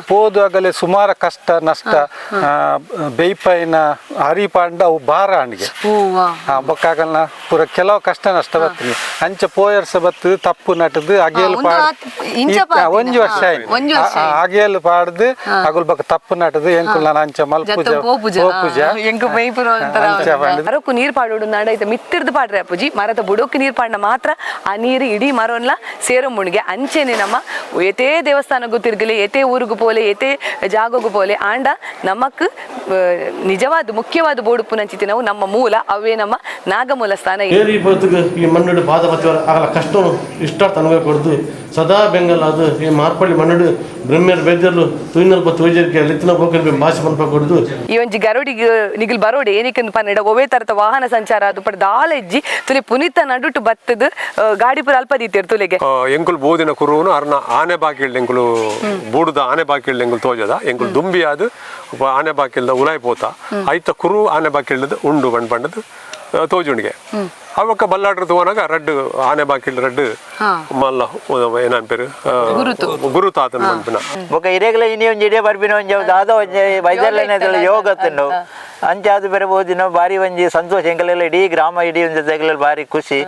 ಪೋದು ಆಗಲೆ ಸುಮಾರ ಕಷ್ಟ ನಷ್ಟ ಬೇಯ್ಪಾಯಿನ ಹರಿಪಾಂಡ ಅವು ಭಾರ ಆಂಡ್ಗೆ ಬೊಕ್ಕಾಗಲ್ನ ಪೂರ ಕೆಲವು ಕಷ್ಟ ನಷ್ಟ ಬರ್ತದೆ ಅಂಚ ಪೋಯರ್ಸ ಬತ್ತದು ತಪ್ಪು ನಟದು ಅಗೇಲ್ ಪಾಡ್ ಒಂಜಿ ವರ್ಷ ಆಯ್ತು ಅಗೇಲ್ ಪಾಡ್ದು ಅಗುಲ್ ಬೊಕ್ಕ ತಪ್ಪು ನಟದು ಎಂಕುಲ್ ಅಂಚ ಮಲ್ಪುಜ ಪೋಪುಜ ಎಂಕು ಬೈಪುರ ಮರಕ್ಕೂ ನೀರ್ ಪಾಡೋಡು ನಾಡ ಐತೆ ಮಿತ್ತಿರ್ದು ಪಾಡ್ರೆ ಅಪ್ಪುಜಿ ಮರದ ಬುಡೋಕ್ ನೀರ್ ಪಾಡ್ನ ಮಾತ್ರ ಆ ನೀರು ಇಡೀ ಮರನ್ಲ ಸೇರೋ ಮುಣಿಗೆ ಅಂಚೆನೆ ನಮ್ಮ ಏತೇ ದೇವಸ್ಥಾನಕ್ಕೂ ತಿರುಗಲಿ ಏತೇ ಊರಿಗೂ ಪೋಲೆ ಏತೇ ಜಾಗಗೂ ಪೋಲೆ ಆಂಡ ನಮಕ್ ನಿಜವಾದ ಮುಖ್ಯವಾದ ಬೋಡುಪುನಂಚಿತಿ ನಾವು ನಮ್ಮ ಮೂಲ ಅವೇ ನಮ್ಮ ನಾಗಮೂಲ ಸ್ಥಾನ. ಏರಿ ಪೊತ್ತುಗು ಈ ಮಣ್ಣುಡು ಪಾದ ಪತ್ತಿವರ ಆಗಲ ಕಷ್ಟನು ಇಷ್ಟಾರ್ಥ ಅನುಭವ ಕೊಡ್ದು ಸದಾ ಬೆಂಗಲ್ ಅದು ಈ ಮಾರ್ಪಳ್ಳಿ ಮಣ್ಣುಡು ಬ್ರಹ್ಮ್ಯರ್ ಬೇದ್ಯರ್ಲು ತುಯಿನಲ್ಪ ತೋಜರ್ಕೆ ಲಿತ್ತಿನ ಬೋಕಲ್ ಭಾಷೆ ಪನ್ಪ ಕೊಡ್ದು. ಈ ಒಂಜಿ ಗರೋಡಿಗ್ ನಿಗಿಲ್ ಬರೋಡೆ ಏನಕ್ಕೆ ಪನ್ನೆಡ ಒವೇ ತರತ ವಾಹನ ಸಂಚಾರ ಅದು ಪಡ ದಾಲ ಇಜ್ಜಿ ತುಲೆ ಪುನಿತ ನಡುಟು ಬತ್ತದು ಗಾಡಿ ಪುರ ಅಲ್ಪ ದೀತೇರ್ ತುಲೆಗೆ. ಎಂಕುಲು ಬೋದಿನ ಕುರುವನು ಅರ್ನ ಆನೆ ಬಾಕಿಲ್ಡ್ ಎಂಕುಲು ಬೂಡುದ ಆನೆ ಬಾಕಿಲ್ಡ್ ಎಂಕುಲು ತೋಜದ ಎಂಕುಲು ದುಂಬಿ ಅದು ಆನೆ ಬಾಕಿಲ್ದ ಉಲಾಯ್ ಪೋತ ಐತ ಕುರು ಆನೆ ಬಾಕಿಲ್ಡದು ಉಂಡು ಬಣ್ಣ ಬಣ್ಣದು ತೋಜುಂಡಿಗೆ ಅವಕ್ಕ ಬಲ್ಲಾಡ್ರ ತೋನಾಗ ರಡ್ಡು ಆನೆ ಬಾಕಿಲ್ ರಡ್ಡು ಮಲ್ಲ ಏನನ್ ಪೇರು ಗುರುತಾತನ ಮನ್ಪಿನ ಬೊಕ ಇರೇಗಲ ಇನಿ ಒಂಜಿ ಇಡೇ ಬರ್ಪಿನ ಒಂಜಿ ಅವು ದಾದ ಒಂಜಿ ವೈದ್ಯರ್ಲೆನೆ ಯೋಗ ತಿಂಡು ಅಂಚಾದ್ ಬೇರೆ ಬೋದಿನ ಬಾರಿ ಒಂಜಿ ಸಂತೋಷ ಎಂಕಲೆಲ್ಲ ಇಡೀ ಗ್ರಾಮ ಇಡೀ ಒಂಜಿ ತೆಗಲೆಲ್ಲ ಬಾರಿ ಖುಷಿ.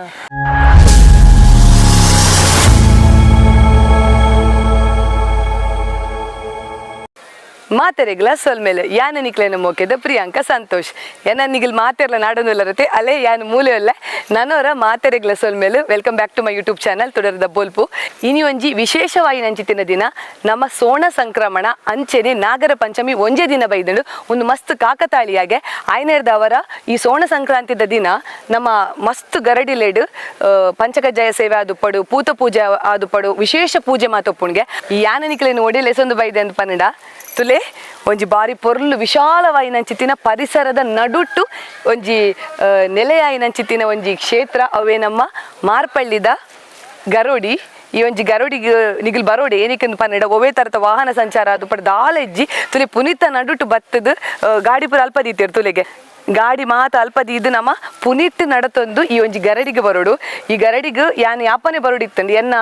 ಮಾತೆರೆಗ್ಲ ಸೊಲ್ಮೇಲೆ ಯಾನ ನಿಕ್ಲೆನ ಮೋಕೆದ ಪ್ರಿಯಾಂಕ ಸಂತೋಷ್ ಏನ ನಿಗಿಲ್ ಮಾತೆರ್ಲ ನಾಡೊಂದುಲ್ಲರತೆ ಅಲೆ ಯಾನ್ ಮೂಲೆ ಅಲ್ಲ ನನೋರ ಮಾತೆರೆಗ್ಲ ಸೊಲ್ಮೇಲೆ welcome back to my YouTube channel ತುಡರದ ಬೋಲ್ಪು. ಇನಿ ಒಂಜಿ ವಿಶೇಷವಾಗಿ ನಂಚಿತಿನ ದಿನ ನಮ್ಮ ಸೋಣ ಸಂಕ್ರಮಣ ಅಂಚೆನೆ ನಾಗರ ಪಂಚಮಿ ಒಂಜೇ ದಿನ ಬೈದಂಡು ಒಂದು ಮಸ್ತ್ ಕಾಕತಾಳಿಯಾಗೆ ಆಯ್ನೇರ್ದವರ ಈ ಸೋಣ ಸಂಕ್ರಾಂತಿದ ದಿನ ನಮ್ಮ ಮಸ್ತ್ ಗರಡಿಲೇಡು ಪಂಚಕಜ್ಜಾಯ ಸೇವೆ ಆದುಪ್ಪಡು ಪೂತ ಪೂಜೆ ಆದುಪ್ಪಡು ವಿಶೇಷ ಪೂಜೆ ಮಾತೊಪ್ಪುಣ್ಗೆ ಈ ಯಾನನಿಕ್ಲೆನ್ ಒಡೆ ಲೆಸೊಂದು ಬೈದೆ ಅಂತ ಪನ್ನಡ ತುಲೆ ಒಂಜಿ ಬಾರಿ ಪೊರ್ಲು ವಿಶಾಲವಾಯಿನಂಚಿತ್ತಿನ ಪರಿಸರದ ನಡುಟ್ಟು ಒಂಜಿ ನೆಲೆಯಾಯಿನಂಚಿತ್ತಿನ ಒಂಜಿ ಕ್ಷೇತ್ರ ಅವೇ ನಮ್ಮ ಮಾರ್ಪಳ್ಳಿದ ಗರೋಡಿ. ಈ ಒಂಜಿ ಗರೋಡಿಗ್ ನಿಗಿಲ್ ಬರೋಡೆ ಏನಕ್ಕೆ ಪನ್ನೆಡ ಒವೇ ತರತ ವಾಹನ ಸಂಚಾರ ಅದು ಪಡ ದಾಲ ಇಜ್ಜಿ ತುಲೆ ಪುನಿತ ನಡುಟ್ಟು ಬತ್ತದು ಗಾಡಿ ಪುರ ಅಲ್ಪ ದೀತೇರ್ ತುಲೆಗೆ ಗಾಡಿ ಮಾತ ಅಲ್ಪ ಇದು ನಮ್ಮ ಪುನಿತ್ ನಡತೊಂದು ಈ ಒಂಜಿ ಗರಡಿಗೆ ಬರೋಡು. ಈ ಗರಡಿಗೆ ಯಾನ್ ಯಾಪನೆ ಬರೋಡು ಇತ್ತಂಡು ಎನ್ನ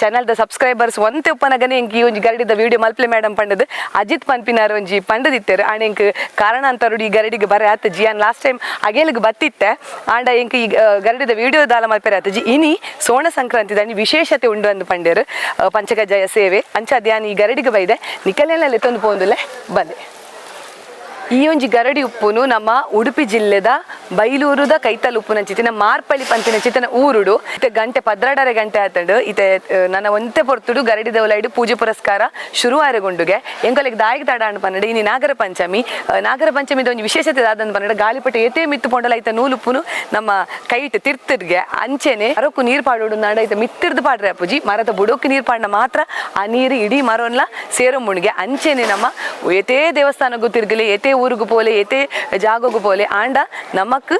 ಚಾನೆಲ್ದ ಸಬ್ಸ್ಕ್ರೈಬರ್ಸ್ ಒಂತೆ ಉಪ್ಪನಗನೆ ಎಂಕ್ ಈ ಒಂಜಿ ಗರಡಿದ ವಿಡಿಯೋ ಮಲ್ಪ್ಲೆ ಮೇಡಮ್ ಪಂಡದು ಅಜಿತ್ ಪನ್ಪಿನಾರ್ ಒಂಜಿ ಪಂಡದಿತ್ತೆರು ಆಂಡ ಎಂಕ್ ಕಾರಣ ಅಂತರುಡು ಈ ಗರಡಿಗೆ ಬರ ಆತಜಿ ಯಾನ್ ಲಾಸ್ಟ್ ಟೈಮ್ ಅಗೇಲಿಗೆ ಬತ್ತಿತ್ತೆ ಆಂಡ ಎಂಕ್ ಈ ಗರಡಿದ ವಿಡಿಯೋ ದಾಲ ಮಲ್ಪೆರೆ ಆತಜಿ. ಇನಿ ಸೋಣ ಸಂಕ್ರಾಂತಿ ದಾನಿ ವಿಶೇಷತೆ ಉಂಡು ಅಂದು ಪಂಡೇರು ಪಂಚಕಜ್ಜಾಯ ಸೇವೆ ಅಂಚ ಅದ್ಯಾನ್ ಈ ಗರಡಿಗೆ ಬೈದೆ ನಿಕಲೆಲ್ಲ ಲೆತ್ತೊಂದು ಪೋಂದುಲೆ ಬಂದೆ. ಈ ಒಂಜಿ ಗರಡಿ ಉಪ್ಪುನು ನಮ್ಮ ಉಡುಪಿ ಜಿಲ್ಲೆದ ಬೈಲೂರುದ ಕೈತಲ್ ಉಪ್ಪುನ ಚಿತ್ತಿನ ಮಾರ್ಪಳ್ಳಿ ಪಂತಿನ ಚಿತ್ತನ ಊರುಡು ಇತ್ತೆ ಗಂಟೆ 12.5 ಗಂಟೆ ಆತಂಡು ಇತ್ತೆ ನನ್ನ ಒಂತೆ ಪೊರ್ತುಡು ಗರಡಿದ ಉಲೈಡು ಪೂಜೆ ಪುರಸ್ಕಾರ ಶುರು ಆರೆಗುಂಡುಗೆ ಎಂಕೊಲೆಗ್ ದಾಯಿಗ್ ತಡ ಅಂಡ್ ಪನ್ನಡು ಇನಿ ನಾಗರ ಪಂಚಮಿ ನಾಗರ ಪಂಚಮಿದ ಒಂಜಿ ವಿಶೇಷತೆ ದಾದಂದ್ ಪನ್ನಡು ಗಾಲಿಪಟ ಏತೇ ಮಿತ್ತು ಪೊಂಡಲ ಐತ ನೂಲುಪ್ಪುನು ನಮ್ಮ ಕೈಟ್ ತಿರ್ತುರ್ಗೆ ಅಂಚೆನೆ ಮರಕ್ಕೂ ನೀರ್ ಪಾಡೋಡು ನಾಡ ಐತ ಮಿತ್ತಿರ್ದು ಪಾಡ್ರೆ ಅಪ್ಪುಜಿ ಮರದ ಬುಡೋಕ್ ನೀರ್ ಪಾಡ್ನ ಮಾತ್ರ ಆ ನೀರು ಇಡೀ ಮರನ್ಲ ಸೇರೋ ಮುಣಿಗೆ ಅಂಚೆನೆ ನಮ್ಮ ಏತೇ ದೇವಸ್ಥಾನಕ್ಕೂ ತಿರುಗಲಿ ಏತೇ ಊರಿಗೂ ಪೋಲೆ ಏತೇ ಜಾಗಗೂ ಪೋಲೆ ಆಂಡ ನಮಕ್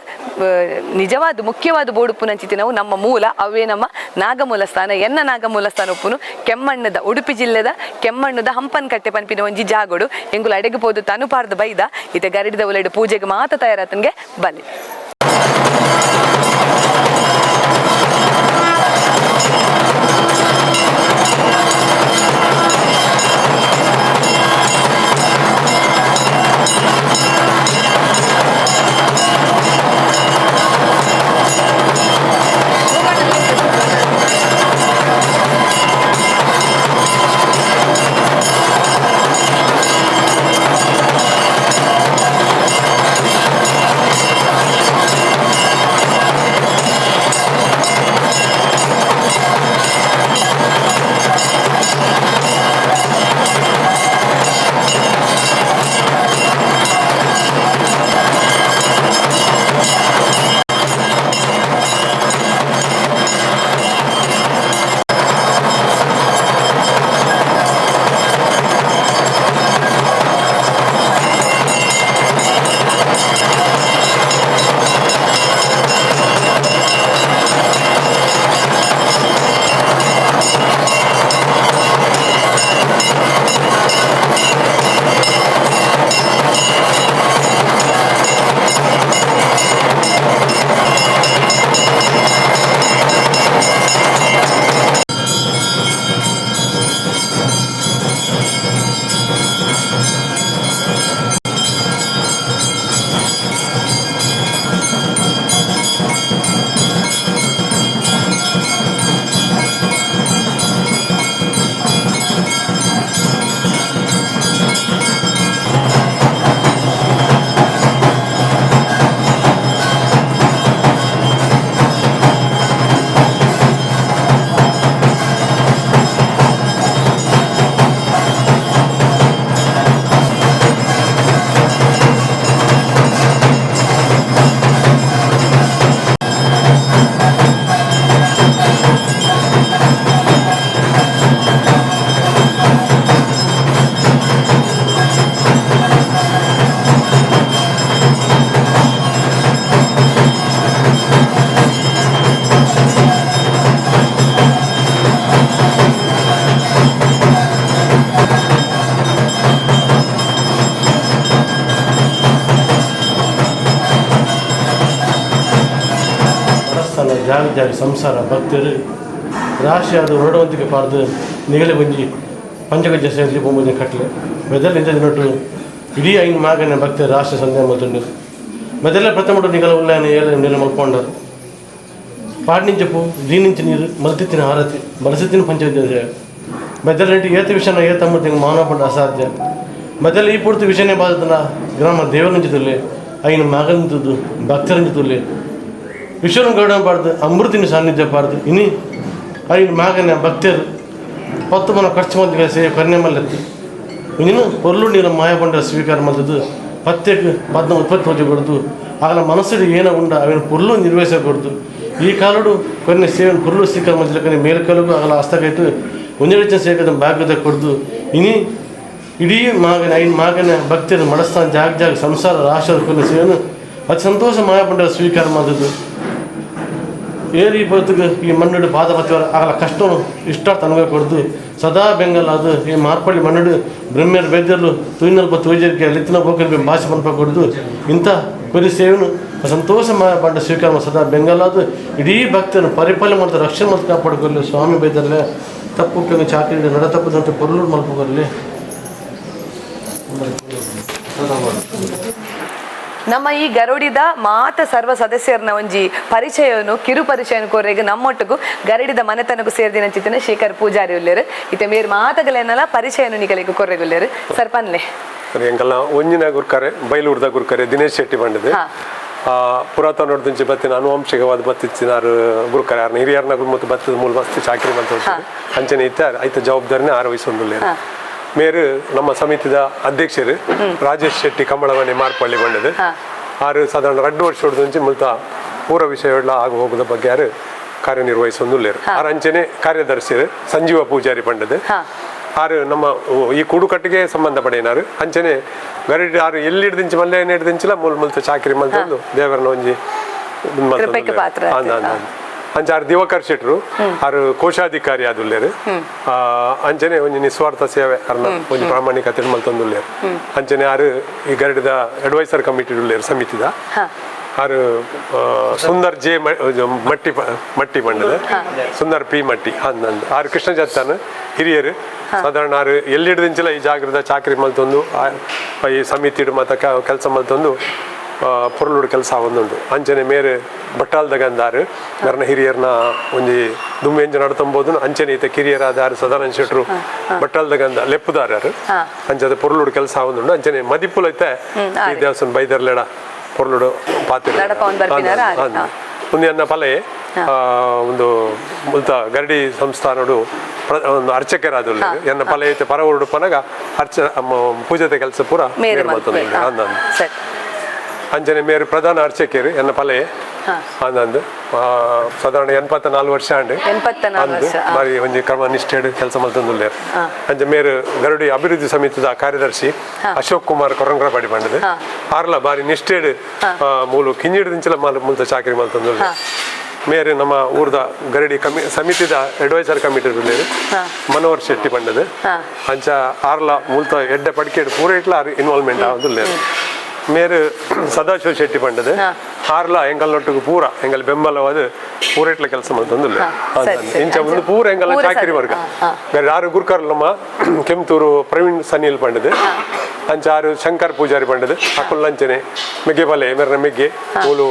ನಿಜವಾದ ಮುಖ್ಯವಾದ ಬೋಡುಪುನಂಚಿತಿ ನಾವು ನಮ್ಮ ಮೂಲ ಅವೇ ನಮ್ಮ ನಾಗಮೂಲ ಸ್ಥಾನ ಎನ್ನ ನಾಗಮೂಲ ಸ್ಥಾನ ಉಪ್ಪುನು ಕೆಮ್ಮಣ್ಣದ ಉಡುಪಿ ಜಿಲ್ಲೆದ ಕೆಮ್ಮಣ್ಣದ ಹಂಪನಕಟ್ಟೆ ಪನ್ಪಿನ ಒಂಜಿ ಜಾಗೋಡು ಎಂಗುಲು ಅಡೆಗೆ ಪೋದು ತನುಪಾರ್ದು ಬೈದ ಇತ್ತೆ ಗರಡಿದ ಉಲೈಡು ಪೂಜೆಗೆ ಮಾತ ತಯಾರಾತನ್ಗೆ ಬಲಿ. ಜಾಗ ಜಾಗ ಸಂಸಾರ ಭಕ್ತರು ರಾಶಿಯಾದ ಹೊರಡುವಂತಿಗೆ ಪಾರ್ದು ನಿಗಲೆ ಒಂಜಿ ಪಂಚಗಜ್ಜ ಸೇರಿ ಬೊಂಬುಜಿ ಕಟ್ಲೆ ಮೆದಲ್ ಇಂದ ದಿನೊಟ್ಟು ಇಡೀ ಐನ್ ಮಾಗನೆ ಭಕ್ತರು ರಾಶಿ ಸಂಧ್ಯಾ ಮಲ್ತುಂಡು ಮೆದಲ ಪ್ರಥಮಡು ನಿಗಲ ಉಲ್ಲಾಯನ ಏಳು ನೆಲ ಮಲ್ಪೊಂಡರು ಪಾಡ್ನಿಂಚಪು ದೀನಿಂಚ ನೀರು ಮಲ್ತಿತ್ತಿನ ಆರತಿ ಬಳಸುತ್ತಿನ ಪಂಚಗಜ್ಜ ಸೇವೆ ಮೆದలంటే ఏత విషయం ఏ తమ్ముడు మానవ పండు అసాధ్య ಮೊದಲ ಈ ಪೂರ್ತಿ ವಿಷಯನೇ ಬಾದನ ಗ್ರಾಮ ದೇವರಂಜಿ ತುಲ್ಲೆ ಐನ ಮಗಂತದ್ದು ಭಕ್ತರಂಜಿ ತುಲ್ಲೆ ವಿಶ್ವನ ಗೌಡ ಪಾಡ್ದು ಅಮೃತಿನ ಸಾನ್ನಿಧ್ಯ ಪಾಡ್ದು ಇನಿ ಐನ ಮಗನ ಭಕ್ತರು ಪತ್ತು ಮನ ಖರ್ಚು ಮಂದಿಗೆ ಸೇವೆ ಕರ್ನೆ ಮಲ್ಲೆತ್ತು ಇನ್ನು ಪೊರ್ಲು ನೀರು ಮಾಯಪಂಡ ಸ್ವೀಕಾರ ಮಲ್ತದ್ದು ಪತ್ತೆಗೆ ಪದ್ಮ ಉತ್ಪತ್ತಿ ಹೋಜಕೂಡದು ಆಗಲ ಮನಸ್ಸಿಗೆ ಏನ ಉಂಡ ಅವಿನ ಪೊರ್ಲು ನಿರ್ವಹಿಸಕೂಡದು. ಈ ಕಾಲಡು ಕೊನ್ನೆ ಸೇವೆಯನ್ನು ಪೊರ್ಲು ಸ್ವೀಕಾರ ಮಲ್ತಲಕನೆ ಮೇಲ್ಕಲುಗು ಆಗಲ ಹಸ್ತಕೈತು ಒಂಜೆ ಸೇಕದ ಭಾಗ್ಯದ ಕೊಡ್ದು ಇನಿ ಇಡೀ ಮಾಗನ ಐನ್ ಮಾಗನ ಭಕ್ತಿಯನ್ನು ಮಡಸ್ಥಾನ ಜಾಗ ಜಾಗ ಸಂಸಾರ ರಾಶಿಯ ಕೊನೆ ಸೇವೆಯನ್ನು ಅತಿ ಸಂತೋಷ ಮಾಯಪಂಡ ಸ್ವೀಕಾರ ಮಾಡಿದ್ದು. ಏರಿ ಬದುಕು ಈ ಮಣ್ಣುಡು ಪಾದ ಪತ್ತಿವರ ಆಗಲ ಕಷ್ಟನು ಇಷ್ಟಾರ್ಥ ಅನುಭವ ಕೊಡ್ದು ಸದಾ ಬೆಂಗಲ್ ಅದು ಈ ಮಾರ್ಪಳ್ಳಿ ಮಣ್ಣುಡು ಬ್ರಹ್ಮ್ಯರ ಬೇದ್ಯರು ತುಯಿನಲ್ಪ ತೋಜರಿಗೆ ಲಿತ್ತಿನ ಬೋಕಲ್ ಭಾಷೆ ಪನ್ಪ ಕೊಡ್ದು ಇಂಥ ಕೊರಿ ಸೇವೆನು ಸಂತೋಷ ಮಾಯಪಂಡ ಸ್ವೀಕಾರ ಸದಾ ಬೆಂಗಲಾದು ಇಡೀ ಭಕ್ತರನ್ನು ಪರಿಪಾಲನೆ ಮಾಡ್ತಾರೆ ರಕ್ಷಣೆ ಮತ್ತು ಕಾಪಾಡಿಕೊಳ್ಳಿ ಸ್ವಾಮಿ ಬೈದರಲೆ ತಪ್ಪು ಚಾಕರಿ ನಡ ತಪ್ಪದಂತೆ ಪೊರ್ಲು ಮಲ್ಪಕೊರ್ಲಿ. ನಮ್ಮ ಈ ಗರುಡಿದ ಮಾತ ಸರ್ವ ಸದಸ್ಯರನ್ನ ಒಂಜಿ ಪರಿಚಯನು ಕಿರು ಪರಿಚಯನು ಕೊರ್ರೆಗ್ ನಮ್ಮೊಟ್ಟುಗು ಗರಡಿದ ಮನೆತನಕು ಸೇರ್ದಿನಂಚಿತ್ತಿನ ಶೇಖರ್ ಪೂಜಾರಿ ಉಲ್ಲೇರು. ಇತ್ತೆ ಮೇರ್ ಮಾತಗಲೇನಲ ಪರಿಚಯನು ನಿಗಲಿಗೆ ಕೊರ್ರೆಗುಲ್ಲೇರು. ಸರ್ ಪನ್ಲೆ. ಎಂಕಲ್ನ ಒಂಜಿನ ಗುರ್ಕರೆ ಬೈಲೂರ್ದ ಗುರ್ಕರೆ ದಿನೇಶ್ ಶೆಟ್ಟಿ ಬಂಡದೆ. ಪುರಾತನ ದುಂಚಿ ಬತ್ತಿನ ಅನುವಂಶಿಕವಾದ ಬತ್ತಿತ್ತಿನಾರು ಗುರುಕರೆ ಆರ್ನ ಹಿರಿಯರ್ನ ಮತ್ತು ಬತ್ತದ ಮೂಲ ಮಸ್ತ್ ಚಾಕರಿ ಮಂತ ಅಂಚನೆ ಇತ್ತ ಐತ ಜವಾಬ್ದಾರಿನ ಆರ ವಹಿಸೊಂದುಲ್ಲೇರು. ಮೇರು ನಮ್ಮ ಸಮಿತಿದ ಅಧ್ಯಕ್ಷರು ರಾಜೇಶ್ ಶೆಟ್ಟಿ ಕಮಲಮನೆ ಮಾರ್ಪಳ್ಳಿ ಬಂಡದು. ಆರು ಸಾಧಾರಣ 2 ವರ್ಷ ದುಂಚಿ ಮುಲ್ತ ಪೂರ ವಿಷಯಗಳ ಆಗು ಹೋಗುದ ಬಗ್ಗೆ ಯಾರು ಕಾರ್ಯನಿರ್ವಹಿಸೊಂದುಲ್ಲೇರು. ಆರು ಅಂಚನೆ ಕಾರ್ಯದರ್ಶಿರು ಸಂಜೀವ ಪೂಜಾರಿ ಬಂಡದು. ಆರು ನಮ್ಮ ಈ ಕೂಡುಕಟ್ಟಿಗೆ ಸಂಬಂಧಪಡೆಯಿನಾರು. ಅಂಚನೆ ಗರಡಿ ಆರು ಎಲ್ಲಿ ಹಿಡ್ದಿಂಚಿ ಮಲ್ಲೆ ಹಿಡ್ದಿಂಚಿಲ್ಲ ಮೂಲ ಮುಲ್ತ ಚಾಕರಿ ಮಲ್ತೊಂದು ದೇವರನ್ನ ಒಂಜಿ ಕೃಪೆಗೆ ಪಾತ್ರ. ಅಂಚ ಆರು ದಿವಾಕರ್ ಶೆಟ್ರು ಆರು ಕೋಶಾಧಿಕಾರಿ ಆದುಲ್ಲೇರು. ಅಂಚನೆ ಒಂಜಿ ನಿಸ್ವಾರ್ಥ ಸೇವೆ ಅರ್ನ ಒಂಜಿ ಪ್ರಾಮಾಣಿಕತೆ ಮಲ್ತೊಂದುಲ್ಲೇರು. ಅಂಚನೆ ಆರು ಈ ಗರಡಿದ ಅಡ್ವೈಸರ್ ಕಮಿಟಿ ಉಲ್ಲೇರು ಸಮಿತಿದ. ಆರು ಸುಂದರ್ ಜೆ ಮಟ್ಟಿ ಮಟ್ಟಿ ಬಂಡದ ಸುಂದರ್ ಪಿ ಮಟ್ಟಿ ಅಂದಂದು ಆರು ಕೃಷ್ಣ ಜತ್ತಾನ ಹಿರಿಯರು. ಸಾಧಾರಣ ಆರು ಎಲ್ಲಿ ಹಿಡ್ದಿಂಚಿಲ್ಲ ಈ ಜಾಗೃತ ಚಾಕರಿ ಮಲ್ತೊಂದು ಈ ಸಮಿತಿ ಮತ್ತ ಕೆಲಸ ಮಲ್ತೊಂದು ಪೊರ್ಲುಡು ಕೆಲಸ ಒಂದುಂಡು. ಅಂಚನೆ ಮೇರೆ ಬಟ್ಟಾಲ್ದ ಗಂದಾರು ನರ್ನ ಹಿರಿಯರ್ನ ಒಂಜಿ ದುಂಬೆ ಎಂಜ ನಡತಂಬೋದು. ಅಂಚನೆ ಈತ ಕಿರಿಯರಾದ ಆರು ಸದಾನಂದ ಶೆಟ್ರು ಬಟ್ಟಾಲ್ದ ಗಂಧ ಲೆಪ್ಪುದಾರರು. ಅಂಚದ ಪೊರ್ಲುಡು ಕೆಲಸ ಒಂದುಂಡು. ಅಂಚನೆ ಮದಿಪುಲೈತೆ ಈ ದೇವಸ್ಥಾನ ಬೈದರ್ಲೆಡ ಪೊರ್ಲುಡು ಪಾತ್ರ ಒಂದು ಎನ್ನ ಫಲೆ ಒಂದು ಮುಲ್ತ ಗರಡಿ ಸಂಸ್ಥಾನಡು ಒಂದು ಅರ್ಚಕರಾದ ಎನ್ನ ಫಲ ಐತೆ ಪರ ಊರುಡು ಪನಗ ಅರ್ಚ ಪೂಜೆದ ಕೆಲಸ ಪೂರ ಮೇರೆ ಅಂಚನೆ ಮೇರು ಪ್ರಧಾನ ಅರ್ಚಕರು ಎನ್ನ ಫಲೆ ಅಂದಂದು ಸಾಧಾರಣ 84 ವರ್ಷ ಅಂಡು ಬಾರಿ ಒಂಜಿ ಕ್ರಮ ನಿಷ್ಠೆಡ್ ಕೆಲಸ ಮಲ್ತೊಂದುಲ್ಲೇರು. ಅಂಚೆ ಮೇರು ಗರುಡಿ ಅಭಿವೃದ್ಧಿ ಸಮಿತಿದ ಕಾರ್ಯದರ್ಶಿ ಅಶೋಕ್ ಕುಮಾರ್ ಕೊರಂಗ್ರಪಾಡಿ ಬಂಡದು. ಆರ್ಲ ಬಾರಿ ನಿಷ್ಠೆಡ್ ಮೂಲು ಕಿಂಜಿಡ್ದಿಂಚಲ ಮುಲ್ತ ಚಾಕರಿ ಮಲ್ತೊಂದುಲ್ಲೇರು. ಮೇರು ನಮ್ಮ ಊರ್ದ ಗರಡಿ ಸಮಿತಿದ ಅಡ್ವೈಸರ್ ಕಮಿಟಿ ಉಲ್ಲೇರು ಮನೋಹರ್ ಶೆಟ್ಟಿ ಬಂಡದು. ಅಂಚ ಆರ್ಲ ಮುಲ್ತ ಎಡ್ಡೆ ಪಡಿಕೆಡ್ ಪೂರ ಇಟ್ಲ ಆರ್ ಇನ್ವಾಲ್ವ್ಮೆಂಟ್ ಆವೊಂದುಲ್ಲೇರು. ಮೇರು ಸದಾಶಿವ ಶೆಟ್ಟಿ ಪಂಡದು. ಆರ್ಲ ಎಂಕಲ್ನೊಟ್ಟಿಗೆ ಪೂರ ಎಂಗಲ್ ಬೆಂಬಲವಾದ ಪೂರ ಇಟ್ಲ ಕೆಲಸ ಮಲ್ತೊಂದುಲ್ಲೆ. ಇಂಚ ಒಂದು ಪೂರ ಎಂಗಲ್ ಚಾಕರಿ ವರ್ಗ ಬೇರೆ ಆರು ಗುರ್ಕರ್ ನಮ್ಮ ಕೆಂತೂರು ಪ್ರವೀಣ್ ಸನಿಲ್ ಪಂಡದು. ಅಂಚ ಆರು ಶಂಕರ್ ಪೂಜಾರಿ ಪಂಡದು. ಅಕುಲ್ ಅಂಚನೆ ಮೆಗ್ಗೆ ಪಲೆ ಮೇರ್ನ ಮೆಗ್ಗೆ ಮೂಲು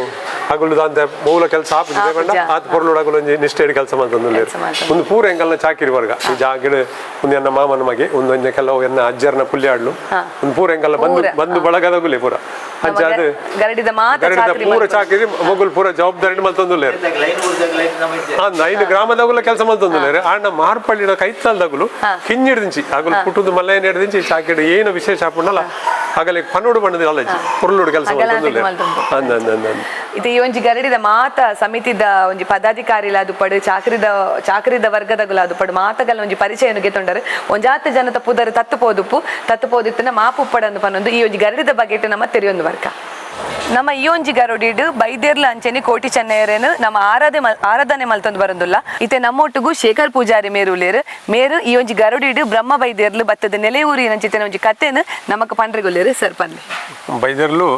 ಅಗುಲು ದಾಂತ ಮೂಲ ಕೆಲಸ ಆಪುಜಿ ಪಂಡ ಆತ್ ಪೊರ್ಲುಡು ಅಗುಲು ಒಂಜಿ ನಿಷ್ಠೆಡ್ ಕೆಲಸ ಮಲ್ತೊಂದುಲ್ಲೆರ್. ಒಂದು ಪೂರ ಎಂಕಲ್ನ ಚಾಕಿರಿ ವರ್ಗ ಈ ಜಾಗಡ್ ಒಂದು ಎನ್ನ ಮಾಮನ ಮಗೆ ಒಂದು ಒಂಜಿ ಕೆಲವು ಎನ್ನ ಅಜ್ಜರ್ನ ಪುಲ್ಯಾಡ್ಲು ಒಂದು ಪೂರ ಎಂಕಲ್ನ ಬಂದು ಬಂದು ಬಳಗದಗುಲೆ ಪೂರ. ಅಂಚ ಅದು ಗರಡಿದ ಪೂರ ಚಾಕಿರಿ ಮೊಗುಲ್ ಪೂರ ಜವಾಬ್ದಾರಿ ಮಲ್ತೊಂದುಲ್ಲೆರ್. ಐದು ಗ್ರಾಮದಗುಲ ಕೆಲಸ ಮಲ್ತೊಂದುಲ್ಲೆರ್. ಆಂಡ ಮಾರ್ಪಳ್ಳಿನ ಕೈತಲ್ದಗುಲು ಕಿಂಜಿಡ್ದಿಂಚಿ ಅಗುಲು ಪುಟ್ಟುದು ಮಲ್ಲಯ್ಯನ ಹಿಡ್ದಿಂಚಿ ಚಾಕಿರಿ ಏನು ವಿಶೇಷ ಆಪುಂಡಲ್ಲ ಆಗಲಿ ಪನ್ನೋಡು ಬಣ್ಣದ ಕಾಲೇಜ್ ಪೊರ್ಲುಡು ಕೆಲಸ ಮಲ್ತೊಂದುಲ್ಲೆರ್. ಅಂದ ಅಂದ ಅಂದ ಇದು ಈ ಒಂಜಿ ಗರಡಿದ ಮಾತ ಸಮಿತಿದ ಒಂಜಿ ಪದಾಧಿಕಾರಿಲ ದುಪ್ಪಡು ಚಾಕರಿದ ಚಾಕರಿದ ವರ್ಗದಗುಲ ದುಪ್ಪಡು ಮಾತಗಲ ಒಂಜಿ ಪರಿಚಯನು ಗೆತೊಂಡರು. ಒಂಜಾತ ಜನತ ಪುದರ್ ತತ್ತು ಪೋದುಪ್ಪು ತತ್ತು ಪೋದಿತ್ತನ ಮಾಪುಪ್ಪಡಂದು ಪನ್ನೊಂದು ಈ ಒಂಜಿ ಗರಡಿದ ಬಗೆಟ್ ನಮ್ಮ ತೆರಿಯೊಂದು ವರ್ಗ. ನಮ್ಮ ಈ ಒಂಜಿ ಗರುಡಿಡು ಬೈದೇರ್ಲ ಅಂಚೆನಿ ಕೋಟಿ ಚೆನ್ನಯರೇನು ನಮ್ಮ ಆರಾಧನೆ ಮಲ್ತೊಂದು ಬರಂದುಲ್ಲ. ಇತ್ತೆ ನಮ್ಮೊಟ್ಟುಗು ಶೇಖರ್ ಪೂಜಾರಿ ಮೇರು ಉಲ್ಲೇರು. ಮೇರು ಈ ಒಂಜಿ ಗರುಡಿಡು ಬ್ರಹ್ಮ ಬೈದೇರ್ಲು ಬತ್ತದ ನೆಲೆಯೂರಿ ನಂಚಿತ್ತಿನ ಒಂಜಿ ಕಥೆನು ನಮಕ್ ಪಂಡ್ರೆಗುಲ್ಲೇರು. ಸರ್ ಪನ್ಲೆ. ಬೈದೇರ್ಲು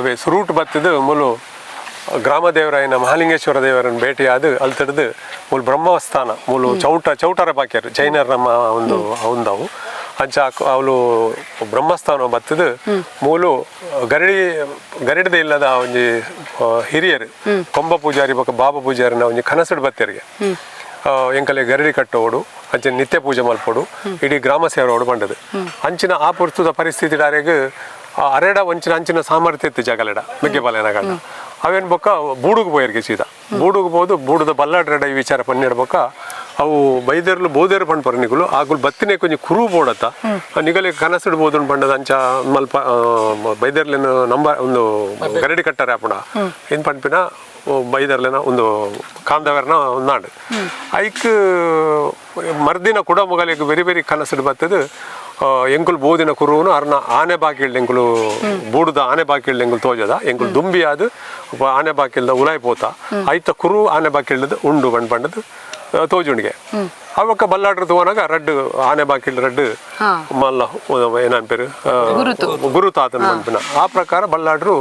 ಅವೇ ಸುರೂಟ್ ಬತ್ತದ ಮೂಲು ಗ್ರಾಮ ದೇವರಾಯನ ಮಹಾಲಿಂಗೇಶ್ವರ ದೇವರನ್ನು ಭೇಟಿಯಾದ ಅಲ್ತಡ್ದು ಮೂಲು ಬ್ರಹ್ಮಸ್ಥಾನ ಮೂಲು ಚೌಟರ ಬಾಕ್ಯರು ಜೈನರ ನಮ್ಮ ಒಂದು ಒಂದವು ಅಂಚ ಅವಳು ಬ್ರಹ್ಮಸ್ಥಾನ ಬತ್ತದು ಮೂಲು ಗರಡಿ ಗರಡಿದ ಇಲ್ಲದ ಒಂಜಿ ಹಿರಿಯರು ಕೊಂಬ ಪೂಜಾರಿ ಬೊಕ್ಕ ಬಾಬಾ ಪೂಜಾರಿನ ಒಂಜಿ ಕನಸುಡು ಬತ್ತರಿಗೆ ಎಂಕಲೆ ಗರಡಿ ಕಟ್ಟೋಡು ಅಂಚಿನ ನಿತ್ಯ ಪೂಜೆ ಮಲ್ಪೋಡು ಇಡೀ ಗ್ರಾಮ ಸೇರೋಡು ಬಂಡದು ಅಂಚಿನ ಆ ಪುರ್ತದ ಪರಿಸ್ಥಿತಿ ಡಾರೆಗ್ ಅರೆಡ ಒಂಚಿನ ಅಂಚಿನ ಸಾಮರ್ಥ್ಯ ಇತ್ತು ಜಗಲೆಡ ಮೆಗ್ಗೆಪಾಲೆನ ಗಂಡ ಅವೇನು ಬೊಕ್ಕ ಬೂಡುಗು ಪೋಯರ್ಗೆ ಸೀದಾ ಬೂಡುಗು ಪೋದು ಬೂಡುದ ಬಲ್ಲಾಡ್ರೆಡ ಈ ವಿಚಾರ ಪನ್ನೆಡ್ ಬೊಕ್ಕ ಅವು ಬೈದೇರ್ಲು ಬೋದೇರು ಪಂಡ್ ಪರ ನಿಗುಲು ಆಗುಲು ಬತ್ತಿನೇ ಕೊಂಚ ಕುರು ಬೋಡತ್ತ ನಿಗಲಿ ಕನಸುಡು ಬೋದುನ್ ಪಂಡದ ಅಂಚ ಮಲ್ಪ ಬೈದೇರ್ಲಿನ ನಂಬ ಒಂದು ಗರಡಿ ಕಟ್ಟರೆ ಅಪುಣ ಏನ್ ಪನ್ಪಿನ ಬೈದರ್ಲೆನ ಒಂದು ಕಾಂದವರ್ನ ಒಂದು ಐಕ್ ಮರ್ದಿನ ಕೂಡ ಮೊಗಲಿಗೆ ಬೆರಿ ಬೆರಿ ಕನಸುಡು ಬತ್ತದು ಎಂಕುಲು ಬೋದಿನ ಕುರುವನು ಅರ್ನ ಆನೆ ಬಾಕಿಲ್ಡ್ ಎಂಕುಲು ಬೂಡುದ ಆನೆ ಬಾಕಿಲ್ಡ್ ಎಂಕುಲು ತೋಜದ ಎಂಕುಲು ದುಂಬಿ ಆದ್ ಆನೆ ಬಾಕಿಲ್ದ ಉಲಾಯ್ ಪೋತ ಐತ ಕುರು ಆನೆ ಬಾಕಿಲ್ಡದು ಉಂಡು ಬಂಡ್ ಪಂಡದು ತೋಜುಂಡಿಗೆ ಅವಕ್ಕ ಬಲ್ಲಾಡ್ರ ತೋನಾಗ ರಡ್ಡು ಆನೆ ಬಾಕಿಲ್ ರಡ್ಡು ಮಲ್ಲ ಏನನ್ ಪೇರು ಗುರುತಾತನ ಪನ್ಪಿನ ಆ ಪ್ರಕಾರ ಬಲ್ಲಾಡ್ರು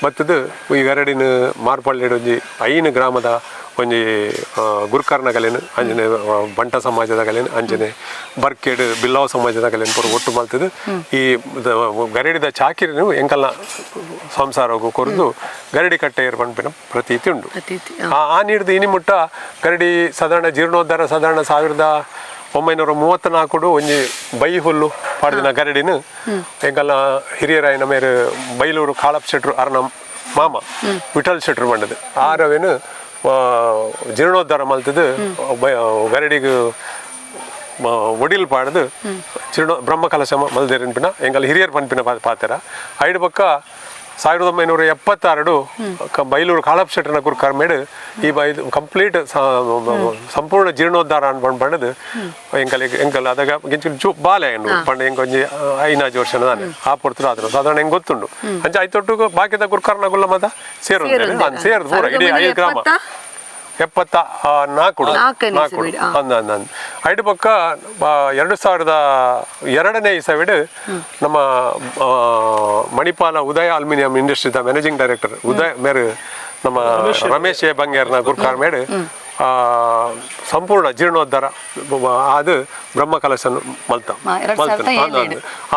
ಬತ್ತದು ಈ ಗರಡಿನ ಮಾರ್ಪಳ್ಳಿಡ್ ಒಂಜಿ ಐನು ಗ್ರಾಮದ ಒಂಜಿ ಗುರುಕರ್ನ ಕಲೆನು ಅಂಜನೆ ಬಂಟ ಸಮಾಜದ ಕಲೆನು ಅಂಜನೆ ಬರ್ಕೇಡು ಬಿಲ್ಲವ ಸಮಾಜದ ಕಲೆನು ಪೂರ ಒಟ್ಟು ಮಲ್ತದು ಈ ಗರಡಿದ ಚಾಕಿರಿನು ಎಂಕಲ್ನ ಸಂಸಾರಗು ಕೊರ್ದು ಗರಡಿ ಕಟ್ಟೆಯರು ಪನ್ಪಿನ ಪ್ರತೀತಿ ಉಂಡು. ಆ ನೀಡ್ದು ಇನಿ ಮುಟ್ಟ ಗರಡಿ ಸಾಧಾರಣ ಜೀರ್ಣೋದ್ಧಾರ ಸಾಧಾರಣ 1934 ಒಂಜಿ ಬೈ ಹುಲ್ಲು ಪಾಡ್ದಿನ ಗರಡಿನ ಎಂಕಲ್ನ ಹಿರಿಯರಾಯನ ಮೇರು ಬೈಲೂರು ಕಾಳಪ್ಪ ಶೆಟ್ರು ಅರ್ನ ಮಾಮ ವಿಠಲ್ ಶೆಟ್ರು ಬಂಡದು ಆರವೇನು ಜೀರ್ಣೋದ್ಧಾರ ಮಲ್ತದು ಗರಡಿಗೆ ಒಡಿಲ್ ಪಾಡ್ದು ಜೀರ್ಣ ಬ್ರಹ್ಮ ಕಲಶ ಮಲ್ದೇರಿನ್ಪಿನ ಎಂಕಲ್ ಹಿರಿಯರ್ ಪನ್ಪಿನ ಪಾತೆರ ಐಡು ಪಕ್ಕ 1976 ಬೈಲೂರು ಕಾಳಪ್ಪ ಶೆಟ್ಟರ್ನ ಗುರುಕರ್ಮೇಡು ಈ ಬೈ ಕಂಪ್ಲೀಟ್ ಸಂಪೂರ್ಣ ಜೀರ್ಣೋದ್ಧಾರ ಅನ್ಪಂಡ್ ಪಂಡದು ಎಂಕಲ್ ಎಂಕಲ್ ಅದಾಗ ಗಿಂಚು ಚು ಬಾಲೆ ಎಂಡು ಪಂಡ ಎಂಕ ಒಂಜಿ ಐನಾಜು ವರ್ಷ ದಾನೆ ಆ ಪೊರ್ತುಡು ಆತನ ಸಾಧಾರಣ ಹೆಂಗ್ ಗೊತ್ತುಂಡು ಅಂಚ ಐತೊಟ್ಟು ಬಾಕಿದ ಗುರುಕರ್ನ ಗುಲ್ಲ ಮತ ಸೇರು ಸೇರ್ದು ಪೂರ ಇಡೀ 5 ಗ್ರಾಮ 74 ಅಂದ ಅಂದ ಐಡು ಪಕ್ಕ 2002ನೇ ಇಸವಿಡು ನಮ್ಮ ಮಣಿಪಾಲ ಉದಯ ಅಲ್ಯೂಮಿನಿಯಂ ಇಂಡಸ್ಟ್ರಿದ ಮ್ಯಾನೇಜಿಂಗ್ ಡೈರೆಕ್ಟರ್ ಉದಯ ಮೇರು ನಮ್ಮ ರಮೇಶ್ ಎ ಬಂಗೇರ್ನ ಗುರ್ಕಾರ್ ಮೇಡು ಸಂಪೂರ್ಣ ಜೀರ್ಣೋದ್ಧಾರ ಅದು ಬ್ರಹ್ಮ ಕಲಶನ್ ಮಲ್ತ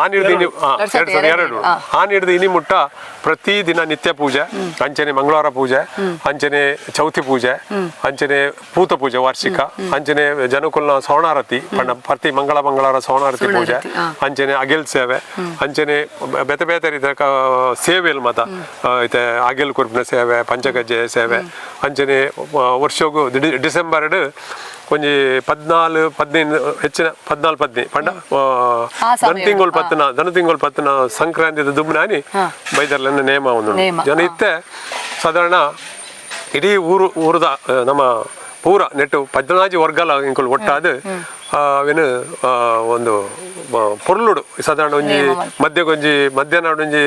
ಆನಿಡ್ದು 2002 ಆನಿಡ್ದು ಇನಿ ಮುಟ್ಟ ಪ್ರತಿದಿನ ನಿತ್ಯ ಪೂಜೆ ಅಂಚನೆ ಮಂಗಳವಾರ ಪೂಜೆ ಅಂಚನೆ ಚೌತಿ ಪೂಜೆ ಅಂಚನೆ ಪೂತ ಪೂಜೆ ವಾರ್ಷಿಕ ಅಂಚನೆ ಜನಕುಲ್ನ ಸೋಣಾರತಿ ಪ್ರತಿ ಮಂಗಳ ಮಂಗಳವಾರ ಸೋಣಾರತಿ ಪೂಜೆ ಅಂಚನೆ ಅಗೆಲ್ ಸೇವೆ ಅಂಚನೆ ಬೇತೆ ಬೇತೆ ರೀತಿಯ ಸೇವೆಲ್ ಮತ ಐತೆ ಅಗೆಲ್ ಕುರ್ಪಿನ ಸೇವೆ ಪಂಚಗಜ್ಜೆ ಸೇವೆ ಅಂಚನೆ ವರ್ಷಗೂ ಡಿಸೆಂಬರ್ ಒಂಜಿ 14 15 ಹೆಚ್ಚಿನ 14 15 ಪಂಡ ದನ ಪತ್ತನ ದನ ತಿಂಗಳು ಪತ್ತನ ಸಂಕ್ರಾಂತಿದ ದುಮ್ನಾನಿ ಬೈದರ್ಲನ್ನ ನೇಮ ಒಂದು ಜನ ಇತ್ತೆ ಸಾಧಾರಣ ಇಡೀ ಊರು ಊರದ ನಮ್ಮ ಪೂರ ನೆಟ್ಟು 14 ವರ್ಗಲ ಇಂಕುಲು ಒಟ್ಟಾದ ಅವೇನು ಒಂದು ಪೊರ್ಲುಡು ಸಾಧಾರಣ ಒಂಜಿ ಮಧ್ಯಗೊಂಜಿ ಮಧ್ಯಾಹ್ನ ಒಂಜಿ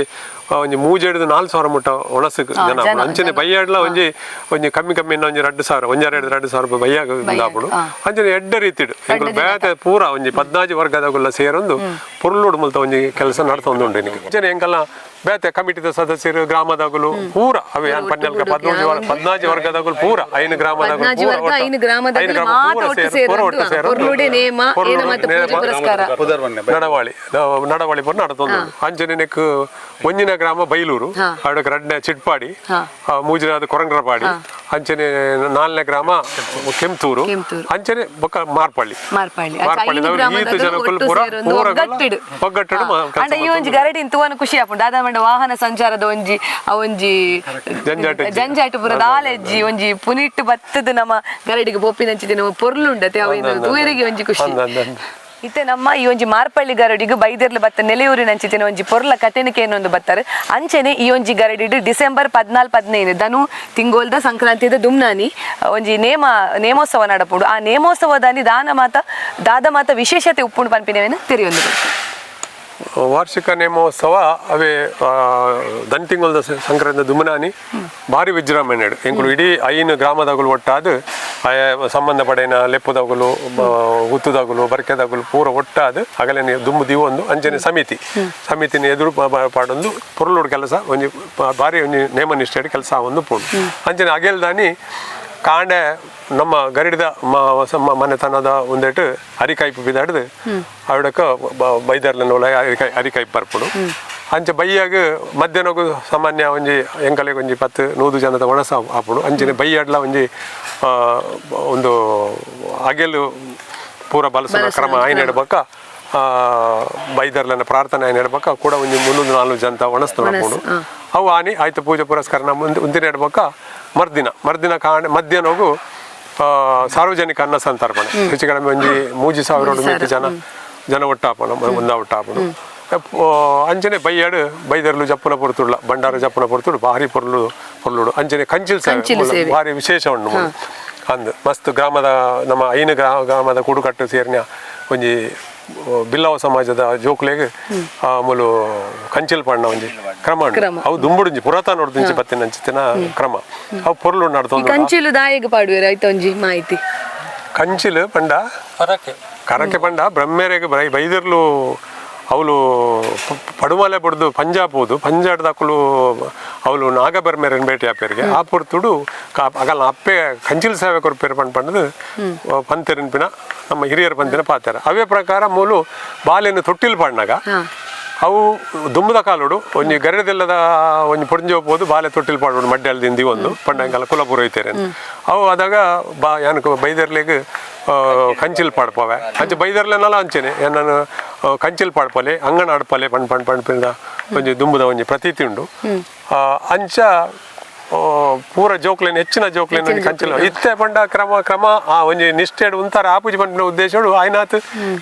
ಒಂಜಿ ಮೂಜೆಡ್ದು 4,000 ಮುಟ್ಟ ಒಣಸು ಜನ ಅಂಚನೆ ಬೈಯಾಡ್ಲ ಒಂಜಿ ಒಂಜಿ ಕಮ್ಮಿ ಕಮ್ಮಿ ಒಂಜಿ 2,000 ಒಂಜಾರ 2,000 ರೂಪಾಯಿ ಬೈಯಾಗ ದಾಪುಡು ಅಂಚನೆ ಎಡ್ಡ ರೀತಿಡು ಎಂಕುಲು ಬೇತೆ ಪೂರ ಒಂಜಿ 14 ವರ್ಗದಗುಲ್ಲ ಸೇರೊಂದು ಪೊರ್ಲುಡು ಮುಲ್ತ ಒಂಜಿ ಕೆಲಸ ನಡ್ತೊಂದುಂಡು ಅಂಚನೆ ಎಂಕಲ್ನ ಬೇತೆ ಕಮಿಟಿದ ಸದಸ್ಯರು ಗ್ರಾಮದಾಗಲು ಪೂರ ಅವೇ 14 ವರ್ಗದಾಗಲು ಪೂರ 5 ಗ್ರಾಮದಾಗಲು ನಡವಾಳಿ ನಡವಾಳಿ ಪೂರ ನಡತೊಂದು ಅಂಚನೆ ನೆಕ್ ಒಂಜಿನ ಗ್ರಾಮ ಬೈಲೂರು ಅಡಕ್ಕೆ ರಡ್ನೆ ಚಿಟ್ಪಾಡಿ ಮೂಜಿನಾದ ಕೊರಂಗ್ರಪಾಡಿ ಅಂಚನೆ 4ನೇ ಗ್ರಾಮ ಕೆಂತೂರು ಅಂಚನೆ ಬೊಕ್ಕ ಮಾರ್ಪಳ್ಳಿ ಖುಷಿ ಆಪುಂಡು ದಾದಾ ಮಂಡ ವಾಹನ ಸಂಚಾರದ ಒಂಜಿ ಆ ಒಂಜಿ ಜಂಜಾಟ ಪೂರ ದಾಲೆಜ್ಜಿ ಒಂಜಿ ಪುನಿಟ್ಟು ಬತ್ತದ ನಮ್ಮ ಗರಡಿಗೆ ಪೋಪಿನಂಚಿನ ಪೊರ್ಲುಂಡತೆ ಅವೇನು ತೂಯರಿಗೆ ಒಂಜಿ ಖುಷಿ ಇತ್ತೆ ನಮ್ಮ ಈ ಒಂಜಿ ಮಾರ್ಪಳ್ಳಿ ಗರಡಿಗೆ ಬೈದೆರ್ಲು ಬತ್ತ ನೆಲೆಯೂರಿನ ಅಂಚಿತಿನ ಒಂಜಿ ಪೊರ್ಲ ಕತೆನಿಕೆ ಏನೊಂದು ಬತ್ತಾರೆ ಅಂಚನೆ ಈ ಒಂಜಿ ಗರಡಿಡು ಡಿಸೆಂಬರ್ 14 15 ಧನು ತಿಂಗೋಲ್ದ ಸಂಕ್ರಾಂತಿದ ದುಮ್ನಾನಿ ಒಂಜಿ ನೇಮೋತ್ಸವ ನಡಪುಡು ಆ ನೇಮೋತ್ಸವದಲ್ಲಿ ದಾನ ಮಾತ ದಾದ ಮಾತ ವಿಶೇಷತೆ ಉಪ್ಪುಂಡು ಪನ್ಪಿನವೇನು ತೆರೆಯೊಂದು. ವಾರ್ಷಿಕ ನೇಮೋತ್ಸವ ಅವೇ ದಂತಿಂಗೊಲ್ದ ಸಂಕ್ರಾಂತಿ ದುಮನಾನಿ ಭಾರಿ ವಿಜೃಂಭಣೆ ಎಂಕುಲು ಇಡೀ ಐನು ಗ್ರಾಮದಗುಲು ಒಟ್ಟಾದ್ ಆಯ ಸಂಬಂಧ ಪಡೆಯನ ಲೆಪ್ಪುದಗುಲು ಗುತ್ತುದಗುಲು ಬರ್ಕೆದಗುಲು ಪೂರ ಒಟ್ಟಾದ್ ಅಗಲನೆ ದುಂಬು ದೀವೊಂದು ಅಂಚನೆ ಸಮಿತಿ ಸಮಿತಿನ ಎದುರು ಪಾಡೊಂದು ಪೊರ್ಲುಡು ಕೆಲಸ ಒಂಜಿ ಭಾರಿ ಒಂಜಿ ನೇಮ ನಿಷ್ಠೆ ಕೆಲಸ ಒಂದು ಪೋಡು. ಅಂಚನೆ ಅಗೆಲ್ದಾನಿ ಕಾಂಡೆ ನಮ್ಮ ಗರಿಡಿದ ಮನೆತನದ ಒಂದೆಟ್ಟು ಅರಿಕಾಯ್ಪು ಬಿದಾಡ್ದು ಅವಡಕ ಬೈದರ್ಲನ ಒಳ ಅರಿಕಾಯಿ ಅರಿಕಾಯ್ಪು ಬರ್ಪುಡು. ಅಂಚೆ ಬೈಯಾಗ ಮಧ್ಯಾಹ್ನಗು ಸಾಮಾನ್ಯ ಒಂಜಿ ಎಂಕಲೆಗ್ ಒಂಜಿ 10-100 ಜನದ ಒಣಸ ಆಪುಡು. ಅಂಚನೆ ಬೈಯಾಡ್ಲ ಒಂಜಿ ಒಂದು ಅಗೆಲು ಪೂರ ಬಲಸುನ ಕ್ರಮ ಆಯ್ನ ಬೊಕ್ಕ ಬೈದರ್ಲನ ಪ್ರಾರ್ಥನೆ ಆಯ್ನ ಬೊಕ್ಕ ಕೂಡ ಒಂಜಿ 300-400 ಜನತ ಒಣಸ್ತು ಆಪುಂಡು. ಅವು ಆನಿ ಆಯ್ತು ಪೂಜೆ ಪುರಸ್ಕಾರ ಮುಂದಿನ ಬೊಕ್ಕ ಮರ್ದಿನ ಮರ್ದಿನ ಕಾಣ ಮಧ್ಯಾಹ್ನಗು ಸಾರ್ವಜನಿಕ ಅನ್ನ ಸಂತರ್ಪಣೆ ಹೆಚ್ಚು ಕಡಿಮೆ ಒಂಜಿ 3,000 ಮಿತ್ತು ಜನ ಜನ ಒಟ್ಟಾಪಣ ಒಂದ ಒಟ್ಟಾಪಣ. ಅಂಚನೆ ಬೈಯಾಡು ಬೈದರ್ಲು ಜಪ್ಪುನ ಪೊರ್ತುಡ್ಲ ಭಂಡಾರ ಜಪ್ಪುನ ಪೊರ್ತುಡು ಭಾರಿ ಪೊರ್ಲು ಪೊರ್ಲುಡು. ಅಂಚನೆ ಕಂಚಿಲ್ ಸೇವೆ ಭಾರಿ ವಿಶೇಷ ಉಂಡು ಅಂದ್ ಮಸ್ತ್ ಗ್ರಾಮದ ನಮ್ಮ ಐನು ಗ್ರಾಮದ ಕೂಡುಕಟ್ಟು ಸೇರಿನ ಒಂಜಿ ಬಿಲ್ಲವ ಸಮಾಜದ ಜೋಕುಲೆಗ್ ಮೂಲು ಕಂಚಿಲ್ ಪಣ್ಣ ಒಂಜಿ ಕ್ರಮ ಉಂಡು. ಅವು ದುಂಬುಡುಂಜಿ ಪುರಾತನ ಉಂಚಿ ಬತ್ತಿನ ಅಂಚಿನ ಕ್ರಮ ಅವು ಪೊರ್ಲು ನಡ್ತೊಂದು. ಕಂಚಿಲು ದಾಯೆಗ್ ಪಾಡುವೆರ್ ಐತ ಒಂಜಿ ಮಾಹಿತಿ? ಕಂಚಿಲು ಪಂಡ ಕರಕೆ ಪಂಡ ಬ್ರಹ್ಮೇರೆಗ್ ಬೈದರ್ಲು ಅವಳು ಪಡುಮಲೆ ಬಡ್ದು ಪಂಜಾಬ್ ಹೋದು ಪಂಜಾಬ್ದಕ್ಕಲು ಅವಳು ನಾಗಬರ್ಮೇರನ್ ಭೇಟಿ ಆಪೇರಿಗೆ ಆ ಪೊರ್ತುಡು ಅಗಲ ಅಪ್ಪೆ ಕಂಚಿಲ್ ಸೇವೆ ಕೊರ್ಪೇರು ಪಂಡ್ ಪಂಡದು ಪಂತೆರಿನ್ಪಿನ ನಮ್ಮ ಹಿರಿಯರ ಪಂತಿನ ಪಾತೆರ. ಅವೇ ಪ್ರಕಾರ ಮೂಲು ಬಾಲೆಯನ್ನು ತೊಟ್ಟಿಲ್ ಪಾಡ್ನಾಗ ಅವು ದುಂಬದ ಕಾಲುಡು ಒಂಜಿ ಗರಡದೆಲ್ಲದ ಒಂಜಿ ಪೊಂಜಿ ಹೋಗ್ಬೋದು ಬಾಲೆ ತೊಟ್ಟಿಲ್ ಪಾಡೋಡು ಮಡ್ಡಲ್ದಿಂದ ಒಂದು ಪಂಡಂಗಲ ಕುಲಪುರೋಹಿತೇರೆ ಅವು ಆದಾಗ ಬಾ ಯಾನಕ ಬೈದರ್ಲೆಗ್ ಕಂಚಿಲ್ ಪಾಡ್ಪವೆ. ಅಂಚೆ ಬೈದರ್ಲೆನಲ ಅಂಚೆನೆ ಏನನ್ನು ಕಂಚಿಲ್ ಪಾಡ್ಪಲೆ ಅಂಗಣ ಆಡ್ಪಲೆ ಪಣ್ ಪಣ್ ಪಣ್ಪಿಂದ ಒಂಜಿ ದುಂಬುದ ಒಂಜಿ ಪ್ರತೀತಿ ಉಂಡು. ಅಂಚ ಪೂರ ಜೋಕ್ಲೇನ್ ಹೆಚ್ಚಿನ ಜೋಕ್ಲೇನ್ ಒಂಜಿ ಕಂಚಿಲ್ ಇತ್ತೆ ಪಂಡ ಕ್ರಮ ಕ್ರಮ ಆ ಒಂಜಿ ನಿಷ್ಠೆಡ್ ಉಂತಾರ ಆಪುಜಿ ಪಂಡಿನ ಉದ್ದೇಶಡು ಆಯ್ನಾತ್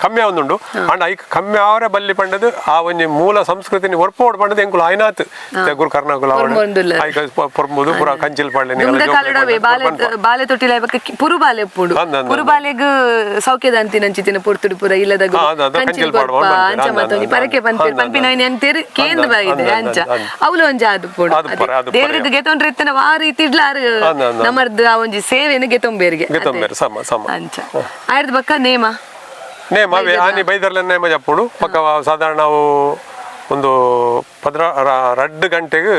ಕಮ್ಮಿ ಆವೊಂದುಂಡು. ಅಂಡ ಐಕ್ ಕಮ್ಮಿ ಆವರೆ ಬಲ್ಲಿ ಪಂಡದು ಆ ಒಂಜಿ ಮೂಲ ಸಂಸ್ಕೃತಿನಿ ಒರ್ಪೋಡ್ ಪಂಡದು ಎಂಕುಲು ಆಯ್ನಾತ್ ಗುರು ಕರ್ನಾಕುಲ ಐಕ ಪೊರ್ಬುದು ಪೂರ ಕಂಚಿಲ್ ಪಾಡ್ಲೆ. ಬಾಲೆ ತೊಟ್ಟಿಲ ಪುರು ಬಾಲೆ ಉಪ್ಪುಂಡು ಪುರು ಬಾಲೆಗ್ ಸೌಖ್ಯದ ಅಂತಿನಂಚಿತಿನ ಪೊರ್ತುಡು ಪೂರ ಇಲ್ಲದ ಕಂಚಿಲ್ ಕೊರ್ಪ ಅಂಚ ಮತ್ತೊಂಜಿ ಪರಕೆ ಪಂತೇರ್ ಪನ್ಪಿನ ಅಂತೇರ್ ಕೇಂದ್ರ ಇದೆ ಅಂಚ ಅವ್ಲು ಒಂಜಿ ಆದುಪ್ಪುಂಡು ದೇವರಿಗೆ ಗೆತೊಂಡ್ರೆ ಆ ರೀತಿ ಇಡ್ಲಾರು ನಮರ್ದು ಆ ಒಂಜಿ ಸೇವೆನು ಗೆತೊಂಬೇರಿಗೆ ಅಂಚ ಆಯ್ದ ಬಕ್ಕ ನೇಮ ನೇಮ ಆನಿ ಬೈದರ್ಲ ನೇಮ ಜಪ್ಪುಡು ಪಕ್ಕ ಸಾಧಾರಣ ನಾವು ಒಂದು 2 ಗಂಟೆಗೆ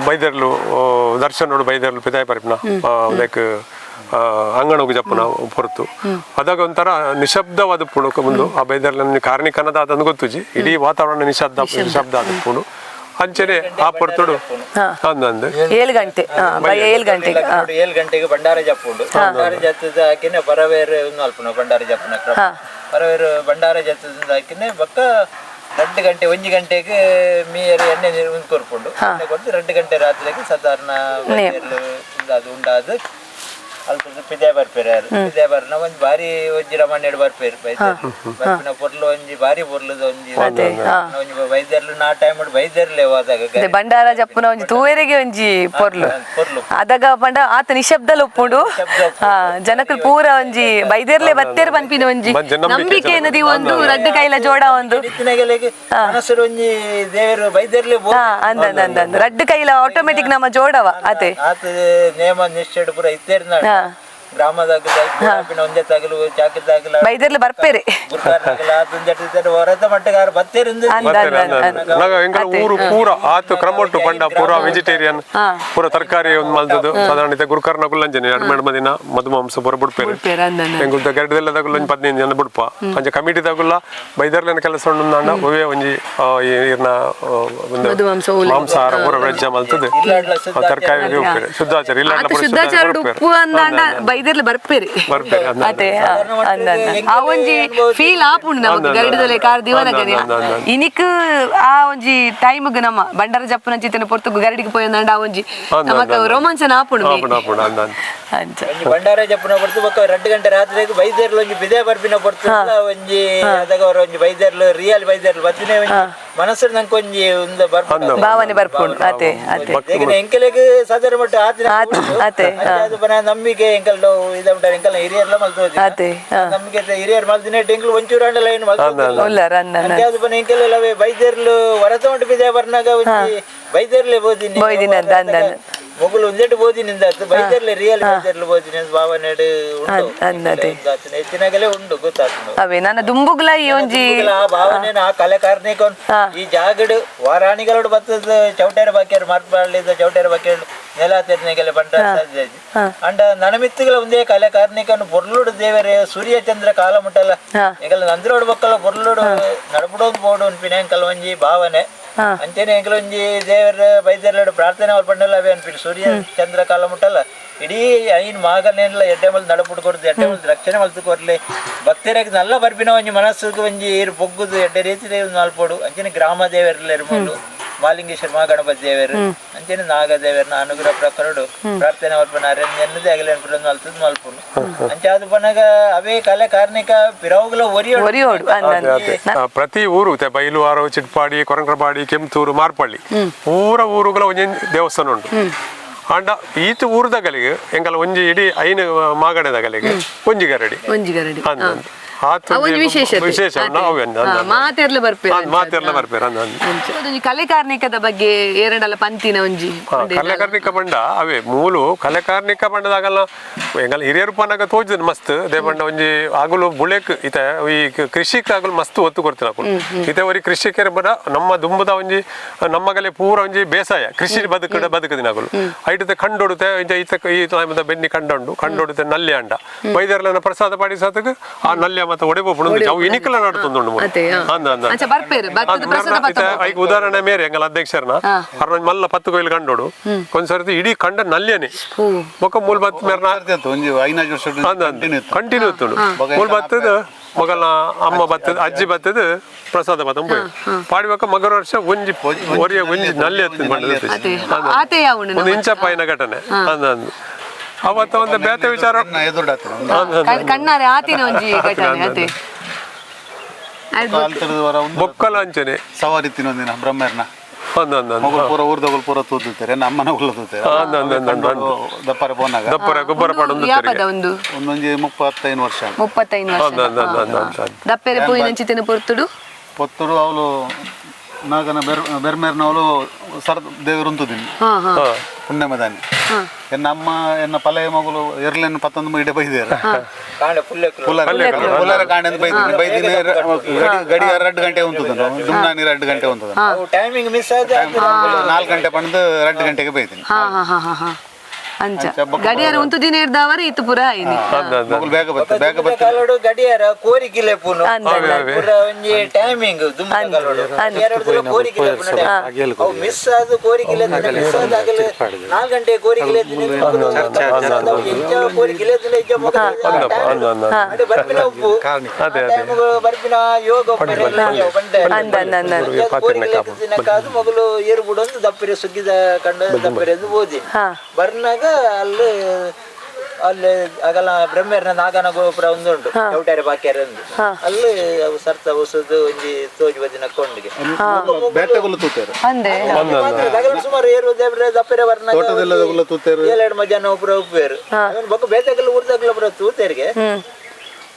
ಬೈದರ್ಲು ದರ್ಶನ ಬೈದರ್ಲು ಪಿದಾಯ ಪರಿಪಿನ ಲೈಕ್ ಅಂಗಣೋಗು ಜಪ್ಪುನ ಹೊರತು ಅದಾಗ ಒಂಥರ ನಿಶಬ್ದವಾದ ಪುಣಕ ಮುಂದು ಆ ಬೈದರ್ಲ ಕಾರ್ಣಿಕನದ ಅದನ್ನು ಗೊತ್ತುಜಿ ಇಡೀ ವಾತಾವರಣ ನಿಶಬ್ದ ನಿಶಬ್ದ ಆದ ಪುಣು. ಅಂಚನೆ ಆ ಪೊರ್ತುಡು ಅಂದಂದು 7 ಗಂಟೆ 7 ಗಂಟೆಗೆ 7 ಗಂಟೆಗೆ ಭಂಡಾರ ಜಪ್ಪುಂಡು. ಭಂಡಾರ ಜತ್ತದ ಹಾಕಿನೆ ಪರವೇರು ಅಲ್ಪನ ಭಂಡಾರ ಜಪ್ಪುನ ಕ್ರಮ ಪರವೇರು ಭಂಡಾರ ಜತ್ತದ ಹಾಕಿನೆ ಬಕ್ಕ 2 ಗಂಟೆ 1 ಗಂಟೆಗೆ ಮೀಯರು ಎಣ್ಣೆ ನೀರು ಮುಂದೆ ಕೊರ್ಪುಂಡು. ಎಣ್ಣೆ ಕೊಟ್ಟು 2 ಗಂಟೆ ರಾತ್ರಿಗೆ ಸಾಧಾರಣ ಅದು ಉಂಡಾದ ಅಲ್ಪ ಪಿದೆ ಬರ್ಪೇರು ಯಾರು ಪಿದೆ ಬರ್ನ ಒಂಜಿ ಬಾರಿ ಒಂಜಿ ರಮಣ್ಣೆಡ್ ಬರ್ಪೇರು ಬರ್ಪಿನ ಪೊರ್ಲು ಒಂಜಿ ಬಾರಿ ಪೊರ್ಲುದ ಒಂಜಿ ಒಂಜಿ ಬೈದರ್ಲು ನಾ ಟೈಮ್ ಬೈದರ್ಲೆ ಹೋದಾಗ ಭಂಡಾರ ಜಪ್ಪುನ ಒಂಜಿ ತೂವೆರೆಗೆ ಒಂಜಿ ಪೊರ್ಲು ಪೊರ್ಲು ಅದಾಗ ಪಂಡ ಆತ ನಿಶಬ್ದಲ ಉಪ್ಪುಂಡು ಜನಕರು ಪೂರ ಒಂಜಿ ಬೈದರ್ಲೆ ಬತ್ತೇರು ಪನ್ಪಿನ ಒಂಜಿ ನಂಬಿಕೆ ಅನ್ನದಿ ಒಂದು ರಡ್ಡು ಕೈಲ ಜೋಡ ಒಂದು ಮನಸ್ಸು ಒಂಜಿ ದೇವರು ಬೈದರ್ಲೆ ಅಂದ ಅಂದ ರಡ್ಡು ಕೈಲ ಆಟೋಮೆಟಿಕ್ ನಮ್ಮ ಜೋಡವ ಅದೇ ಆತ ನೇಮ ನಿಷ್ಠೆ ಪೂರ ಇತ್ತೇರ್ನ ಗ್ರಾಮದ ಒಂದೇ ತಗಲು ಚಾಕಿ ತಗಲ ಬೈದರ್ಲು ಬರ್ಪೇರೆ ಹೊರತ ಮಟ್ಟಗಾರ ಬತ್ತೇರು ಊರು ಪೂರ ಆತು ಕ್ರಮೊಟ್ಟು ಪಂಡ ಪೂರ ವೆಜಿಟೇರಿಯನ್ ಪೂರ ತರಕಾರಿ ಒಂದು ಮಲ್ದದು ಸಾಧಾರಣ ಗುರುಕರ್ನ ಕುಲ್ಲಂಜನೆ ಎರಡು ದಿನ ಮಧು ಮಾಂಸ ಪೂರ ಬಿಡ್ಪೇರು ಎಂಕುಲ್ ಗರಡದೆಲ್ಲ ತಗುಲ್ ಒಂಜಿ 15 ಜನ ಬಿಡ್ಪ ಅಂಚ ಕಮಿಟಿ ತಗುಲ್ಲ ಬೈದರ್ಲೆನ ಕೆಲಸ ಉಂಡು ಒವೇ ಒಂಜಿ ಇರ್ನ ಒಂದು ಮಾಂಸಾಹಾರ ಪೂರ ವೆಜ್ ಮಲ್ತದೆ ತರಕಾರಿ ಶುದ್ಧಾಚಾರ ಇಲ್ಲ ಶುದ್ಧಾಚಾರ ಉಪ್ಪು ಅಂದಾಂಡ ಬೈದರ್ಲು ಬರ್ಪೇರಿ ಅದೇ ಆ ಒಂಜಿ ಫೀಲ್ ಆಪುಂಡು ನಮಕ್ ಗರಡದಲೆ ಕಾರ್ ದಿವನಗನೆ ಇನಿಕ್ ಆ ಒಂಜಿ ಟೈಮ್ಗ್ ನಮ್ಮ ಬಂಡಾರ ಜಪ್ಪುನ ಚಿತ್ತನ ಪೊರ್ತುಗು ಗರಡಿಗೆ ಪೋಯಂದಾಂಡ ಆ ಒಂಜಿ ನಮಕ್ ರೋಮಾಂಚನ ಆಪುಂಡು ಅಂಚ ಬಂಡಾರ ಜಪ್ಪುನ ಪೊರ್ತು ಬೊಕ್ಕ 2 ಗಂಟೆ ರಾತ್ರಿಗೆ ಬೈದರ್ಲು ಒಂಜಿ ಬಿದೆ ಬರ್ಪಿನ ಪೊರ್ತು ಒಂಜಿ ಅದಾಗ ಒಂಜಿ ಬೈದರ್ಲು ರಿಯಲ್ ಬೈದರ್ಲು ಬತ್ತಿನೇ ಒಂಜಿ ಮನಸ್ಸು ನಂಗೆ ಒಂಜಿ ಒಂದು ಬರ್ಪುಂಡು ಭಾವನೆ ಬರ್ಪುಂಡು ಅದೇ ಅದೇ ಎಂಕಲೆಗ್ ಸಾಧಾರಣ ಮಟ್ಟ ಆತಿನ ಅದೇ ನಂಬಿಕೆ ಎಂಕಲ್ ಇದ ಎಂಕಲ್ನ ಹಿರಿಯರ್ಲ ಮಲ್ತು ಅದೇ ನಮ್ಗೆ ಹಿರಿಯರ್ ಮಲ್ದಿನ ಎಂಕ್ಲು ಒಂಚೂರು ಅಂಡಲ ಏನು ಮಲ್ತು ಉಲ್ಲರ್ ಅನ್ನ ಅಂಚಾದ್ ಪನ ಎಂಕೆಲ್ಲ ಬೈದೇರ್ಲು ಹೊರತೊಂಟು ಬಿದೆ ಬರ್ನಾಗ ಒಂಜಿ ಬೈದೇರ್ಲೆ ಬೋದಿನಿ ಬೋದಿನಿ ಅಂದ್ ಅಂದ್ ಅಂದ್. ಮೊಗುಲು ಒಂದೆಟ್ಟು ಬೋದಿನಿ ಅಂದಾತು ಬೈದೇರ್ಲೆ ರಿಯಲ್ ಬೈದೇರ್ಲು ಬೋದಿನಿ ಅಂತ ಭಾವನೆಡ್ ಉಂಡು ಅಂದ್ ಅದೇ. ಹೆಚ್ಚಿನಾಗಲೇ ಉಂಡು ಗೊತ್ತಾಗ್ತದೆ ಅವೇ ನನ್ನ ದುಂಬುಗ್ಲ ಈ ಒಂಜಿ ಆ ಭಾವನೆ ಆ ಕಲೆ ಕಾರ್ಣಿಕ ಈ ಜಾಗಡ್ ವಾರಾಣಿಗಳೋಡು ಬತ್ತದ ಚೌಟೇರ ಬಾಕಿಯರು ಮಾರ್ಪಾಳಿದ ಚೌಟೇರ ಬಾಕಿಯರು ನೆಲ ತೆರ್ನೆಗೆಲ್ಲ ಬಂಡ ಅಂಡ ನನಮಿತ್ತುಗಳ ಒಂದೇ ಕಲೆ ಕಾರ್ಣಿಕನು ಬೊರ್ಲುಡು ದೇವರೇ ಸೂರ್ಯ ಚಂದ್ರ ಕಾಲ ಮುಟ್ಟಲ್ಲ ಎಂಕಲ್ ನಂದ್ರೋಡು ಬಕ್ಕಲ ಬೊರ್ಲುಡು ನಡಪುಡೋದು ಬೋಡು ಅನ್ಪಿನ ಎಂಕಲ್ ಒಂಜಿ ಭಾವನೆ ಅಂಚನೆ ಎಂಕಲ್ ಒಂಜಿ ದೇವರ ಬೈದೆರಡು ಪ್ರಾರ್ಥನೆ ಮಲ್ಪಂಡಲ್ಲ ಅವೇ ಅನ್ಪಿನ ಸೂರ್ಯ ಚಂದ್ರ ಕಾಲ ಮುಟ್ಟಲ್ಲ ಇಡೀ ಐನ್ ಮಾಗನೆಲ್ಲ ಎಡ್ಡೆ ಮಲ್ ನಡಪುಡು ಕೊರ್ದು ಎಡ್ಡೆ ಮಲ್ ರಕ್ಷಣೆ ಮಲ್ತು ಕೊರ್ಲಿ ಭಕ್ತರಿಗೆ ನಲ್ಲ ಬರ್ಪಿನ ಒಂಜಿ ಮನಸ್ಸುಗೆ ಒಂಜಿ ಏರು ಬೊಗ್ಗುದು ಎಡ್ಡೆ ರೀತಿ ನಾಲ್ಪೋಡು ಅಂಚನೆ ಗ್ರಾಮ ದೇವರೆಲ್ಲ ಇರ್ಬೋದು ಮಾಲಿಂಗೇಶ್ವರ ಮಹಾಗಣಪತಿ ದೇವರು ಅಂಚನೆ ನಾಗದೇವರನ ಅನುಗ್ರಹ ಪ್ರಕರಡು ಪ್ರಾರ್ಥನೆ ಮಲ್ಪನ ಅರಣ್ಯನ್ನದೇ ಅಗಲ ಮಲ್ತದ್ ಮಲ್ಪುನು ಅಂಚೆ ಅದು ಪನಗ ಅವೇ ಕಲೆ ಕಾರ್ಣಿಕ ಪಿರವುಗಳ ಒರಿಯೋಡು ಒರಿಯೋಡು ಅಂದ್ ಅಂದ್. ಅದೇ. ಪ್ರತಿ ಊರು ತೆ ಬೈಲುವಾರು, ಚಿಟ್ಪಾಡಿ, ಕೊರಂಕ್ರಪಾಡಿ, ಕೆಂಪತೂರು, ಮಾರ್ಪಳ್ಳಿ ಪೂರ ಊರುಗಳ ಒಂಜೊಂಜಿ ದೇವಸ್ಥಾನ ಉಂಟು. ಆಂಡ ಈತ ಊರುದಗಲಿಗೆ ಎಂಕಲ ಒಂಜಿ ಇಡೀ ಐನು ಮಾಗಣೆದಗಲಿಗೆ ಒಂಜಿ ಗರಡಿ. ಒಂಜಿ ಗರಡಿ. ಅಂದ್ ಅಂದ್. ಆತ್ ಆ ಒಂಜಿ ವಿಶೇಷತೆ. ವಿಶೇಷ ಅದೇ. ನಾವೇ ಅಂದ್ ಅಂದ್ ಅಂದ್. ಮಾತೆರ್ಲ ಬರ್ಪೇರು ಅಂದ್ ಮಾತೆರ್ಲ ಬರ್ಪೇರು ಅಂದ್ ಅಂದ್. ಅಂಚ. ಒಂಜಿ ಕಲೆ ಕಾರ್ಣಿಕದ ಬಗ್ಗೆ ಏರಡಲ ಪಂತಿನ ಒಂಜಿ ಉಂಡೆ. ಕಲೆಕಾರ್ನಿಕ ಬಂಡ ಅವೇ ಮೂಲು ಕಲೆಕಾರ್ನಿಕ ಬಂಡದಾಗಲ್ಲ ಎಂಗಲ ಹಿರಿಯರು ಪನ್ನಾಗ ತೋಜುದು ಮಸ್ತ್ they ಬಂಡ ಒಂಜಿ ಆಗಲು ಬುಳೆಕ್ ಇತ ಈ ಕೃಷಿಕ್ ಆಗಲು ಮಸ್ತ್ ಒತ್ತು ಕೊಡ್ತಿಲ್ಲ ಅಕುಲು. ಇತೆ ಒರಿ ಕೃಷಿಕರ ಬಡ ನಮ್ಮ ದುಂಬದ ಒಂಜಿ ನಮ್ಮಗಲೆ ಪೂರ ಒಂಜಿ ಬೇಸಾಯ ಕೃಷಿ ಬದುಕಡ ಬದುಕದಿನ ಅಗಲು ಐಟತೆ ಕಂಡೊಡುತ್ತೆ ಇಂಚ ಈತ ಈ ಟೈಮದ ಬೆನ್ನಿ ಕಂಡೊಂಡು ಕಂಡೊಡುತ್ತೆ ನಲ್ಯ ಅಂಡ ಬೈದರ್ಲನ ಪ್ರಸಾದ ಪಾಡಿಸತಕ್ ಆ ನಲ್ಯ ಮತ್ತೆ ಒಡೆಪು ಅವು ಇನಿಕಲ ನಡ್ತೊಂದುಂಡು ಮೂಲು. ಅದೇ, ಹಾ. ಅಂದ ಅಂದ ಅಂಚ ಬರ್ಪೇರು ಭಕ್ತದ ಪ್ರಸಾದ ಪತ್ತ ಐಕ್ ಉದಾಹರಣೆ ಮೇರೆ ಎಂಗಲ ಅಧ್ಯಕ್ಷರನ ಅರ್ನ ಮಲ್ಲ ಪತ್ತು ಕೊಯ್ಲು ಕಂಡೋಡು ಒಂದ್ಸರ್ತಿ ಇಡೀ ಕಂಡ ನಲ್ಯನೆ ಬೊಕ್ಕ ಮೂಲ್ ಬತ್ ಮೇರ್ನ ಒಂಜಿ ಐನಾಜ್ ವರ್ಷ ಅಂದ ಕಂಟಿನ್ಯೂ ಇತ್ತುಂಡು ಮೂಲ್ ಬತ್ತದ ಮಗಲ್ನ ಅಮ್ಮ ಬತ್ತದ ಅಜ್ಜಿ ಬತ್ತದ ಪ್ರಸಾದ ಬತ್ತ ಪಾಡಿಬೊಕ್ಕ ಮಗರ ವರ್ಷ ಒಂಜಿ ಒರಿಯ ಒಂಜಿ ನಲ್ಲಿ ಎತ್ತು ಅದೇ ಆತೆ ಯಾವುಂಡು ಒಂದು ಇಂಚಪ್ಪಾಯಿನ ಘಟನೆ ಅಂದ ಅಂದ್ ಅವತ್ತ ಒಂದು ಬೇತೆ ವಿಚಾರ ಎದುರುಡಾತ ಅಂದ್ ಅಂದ್. ಕಣ್ಣಾರೆ ಆತಿನ ಒಂಜಿ ಘಟನೆ ಅದೇ ಕಾಲ್ ಒಂದು ಬೊಕ್ಕಲ ಅಂಚನೆ ಸವಾರಿ ತಿನ್ನೊಂದಿನ ಬ್ರಹ್ಮರ್ನ ಅಂದ ಅಂದ ಅಂದ್. ಮಗಳು ಪೂರ ಊರ್ದಗಳು ಪೂರ ತೂದುತ್ತಾರೆ ನಮ್ಮನ ಉಲ್ಲ ತೂತಾರೆ ಅಂದ್ ಅಂದ್ ಅಂದ್ ಅಂದ್ ಅಂದ್. ದಪ್ಪರೆ ಪೋನಾಗ ದಪ್ಪರ ಗೊಬ್ಬರ ಪಾಡೊಂದು ಯಾಪದ ಒಂದು ಒಂದೊಂಜಿ 35 ವರ್ಷ 35 ವರ್ಷ ಅಂದ್ ಅಂದ್ ಅಂದ್ ಅಂದ್ ಅಂದ್ ಅಂದ್. ದಪ್ಪೆರೆ ಪೋಯಿನಂಚಿತ್ತಿನ ಪೊರ್ತುಡು ಪೊತ್ತುಡು ಅವಳು ನಾಗನ ಬೆರ್ ಬೆರ್ಮೇರ್ನವಳು ಸರ್ ದೇವರು ಉಂತುದಿನಿ ಹಾ ಹಾ ಹಾ. ಪುಣ್ಯಮದಾನಿ ಎನ್ನ ಅಮ್ಮ ಎನ್ನ ಪಲೆಯ ಮಗಳು ಎರ್ಲೆನ್ ಪತ್ತೊಂದು ಇಡೆ ಬೈದೇರ ಕಾಂಡ ಪುಲ್ಲೆಕ್ಲು ಪುಲ್ಲರ ಕಾಂಡೆ ಅಂತ ಬೈದಿನಿ ಬೈದಿನಿ ಗಡಿ 2 ಗಂಟೆ ಉಂತುದನು ದುಮ್ನಾನಿ 2 ಗಂಟೆ ಉಂತದ ಅವು ಟೈಮಿಂಗ್ ಮಿಸ್ ಆದ 4 ಗಂಟೆ ಪಂಡ್ದು 2 ಗಂಟೆಗೆ ಬೈದಿನಿ ಹಾ ಹಾ ಹಾ ಹಾ ಹಾ ಅಂಚ ಗಡಿಯಾರ ಉಂತು ದಿನ ಇರ್ದವರ ಇತ್ತು ಪುರ ಆಯ್ನಿ ಅಂದ್ ಅಂದ್ ಅಂದ್. ಮಗಳು ಬೇಗ ಬತ್ತೆ ಬೇಗ ಬತ್ತೆ ಕಾಲೋಡು ಗಡಿಯಾರ ಕೋರಿ ಕಿಲೆಪುನು ಅಂದ್ ಅಂದ್ ಅಂದ್. ಪೂರ ಒಂಜಿ ಟೈಮಿಂಗ್ ದುಂಬುದ ಕಾಲೋಡು ಎರಡು ದಿನ ಕೋರಿ ಕಿಲೆಪುನು ಅವು ಮಿಸ್ ಆದ ಕೋರಿ ಕಿಲೆ ಮಿಸ್ ಆದ ಆಗಲೇ 4 ಗಂಟೆ ಕೋರಿ ಕಿಲೆ ಕೋರಿ ಕಿಲೆ ಅಂದಪ್ಪ, ಅಂದ್ ಅಂದ್ ಅಂದ್. ಅದೇ ಬರ್ಪಿನ ಉಪ್ಪು ಅದೇ, ಅದೇ. ಬರ್ಪಿನ ಯೋಗ ಬಂಡೆ ಅಂದ್ ಅಂದ್ ಅಂದ್ ಅಂದ್. ಕೋರಿ ಕಿಲೆ ತಿನ್ನಕ್ಕಾದ ಮಗಳು ಏರು ಬಿಡೊಂದು ದಪ್ಪಿರೆ ಸುಗ್ಗಿದ ಕಂಡ ದಪ್ಪಿರೆ ಎಂದು ಓದಿ ಹಾ. ಬರ್ನಾಗ ಅಲ್ಲಿ ಅಲ್ಲಿ ಆಗಲ ಬ್ರಹ್ಮೇರ್ನ ನಾಗನ ಗೋಪುರ ಒಂದು ಉಂಟು ಚೌಟಾರಿ ಬಾಕ್ಯಾರ ಒಂದು ಅಲ್ಲಿ ಅವು ಸರ್ತ ಹೊಸದು ಒಂಜಿ ತೋಜು ಬದಿನ ಕೊಂಡಿಗೆ ಬೇಟೆಗುಲ್ಲ ತೂತೇರು ಅಂದೆ ಸುಮಾರು ಏರು ದೇವ್ರೆ ದಪ್ಪಿರೆ ಬರ್ನಾಗ ತೋಟದೆಲ್ಲ ಗುಲ್ಲ ತೂತೇರು ಏಳೆರಡು ಮಧ್ಯಾಹ್ನ ಒಬ್ಬರು ಉಪ್ಪೇರು ಅವನು ಬೊಕ್ಕ ಬೇತೆಗಲ್ಲ ಊರ್ದಾಗಲ ಒಬ್ಬರು ತೂತೇರಿಗೆ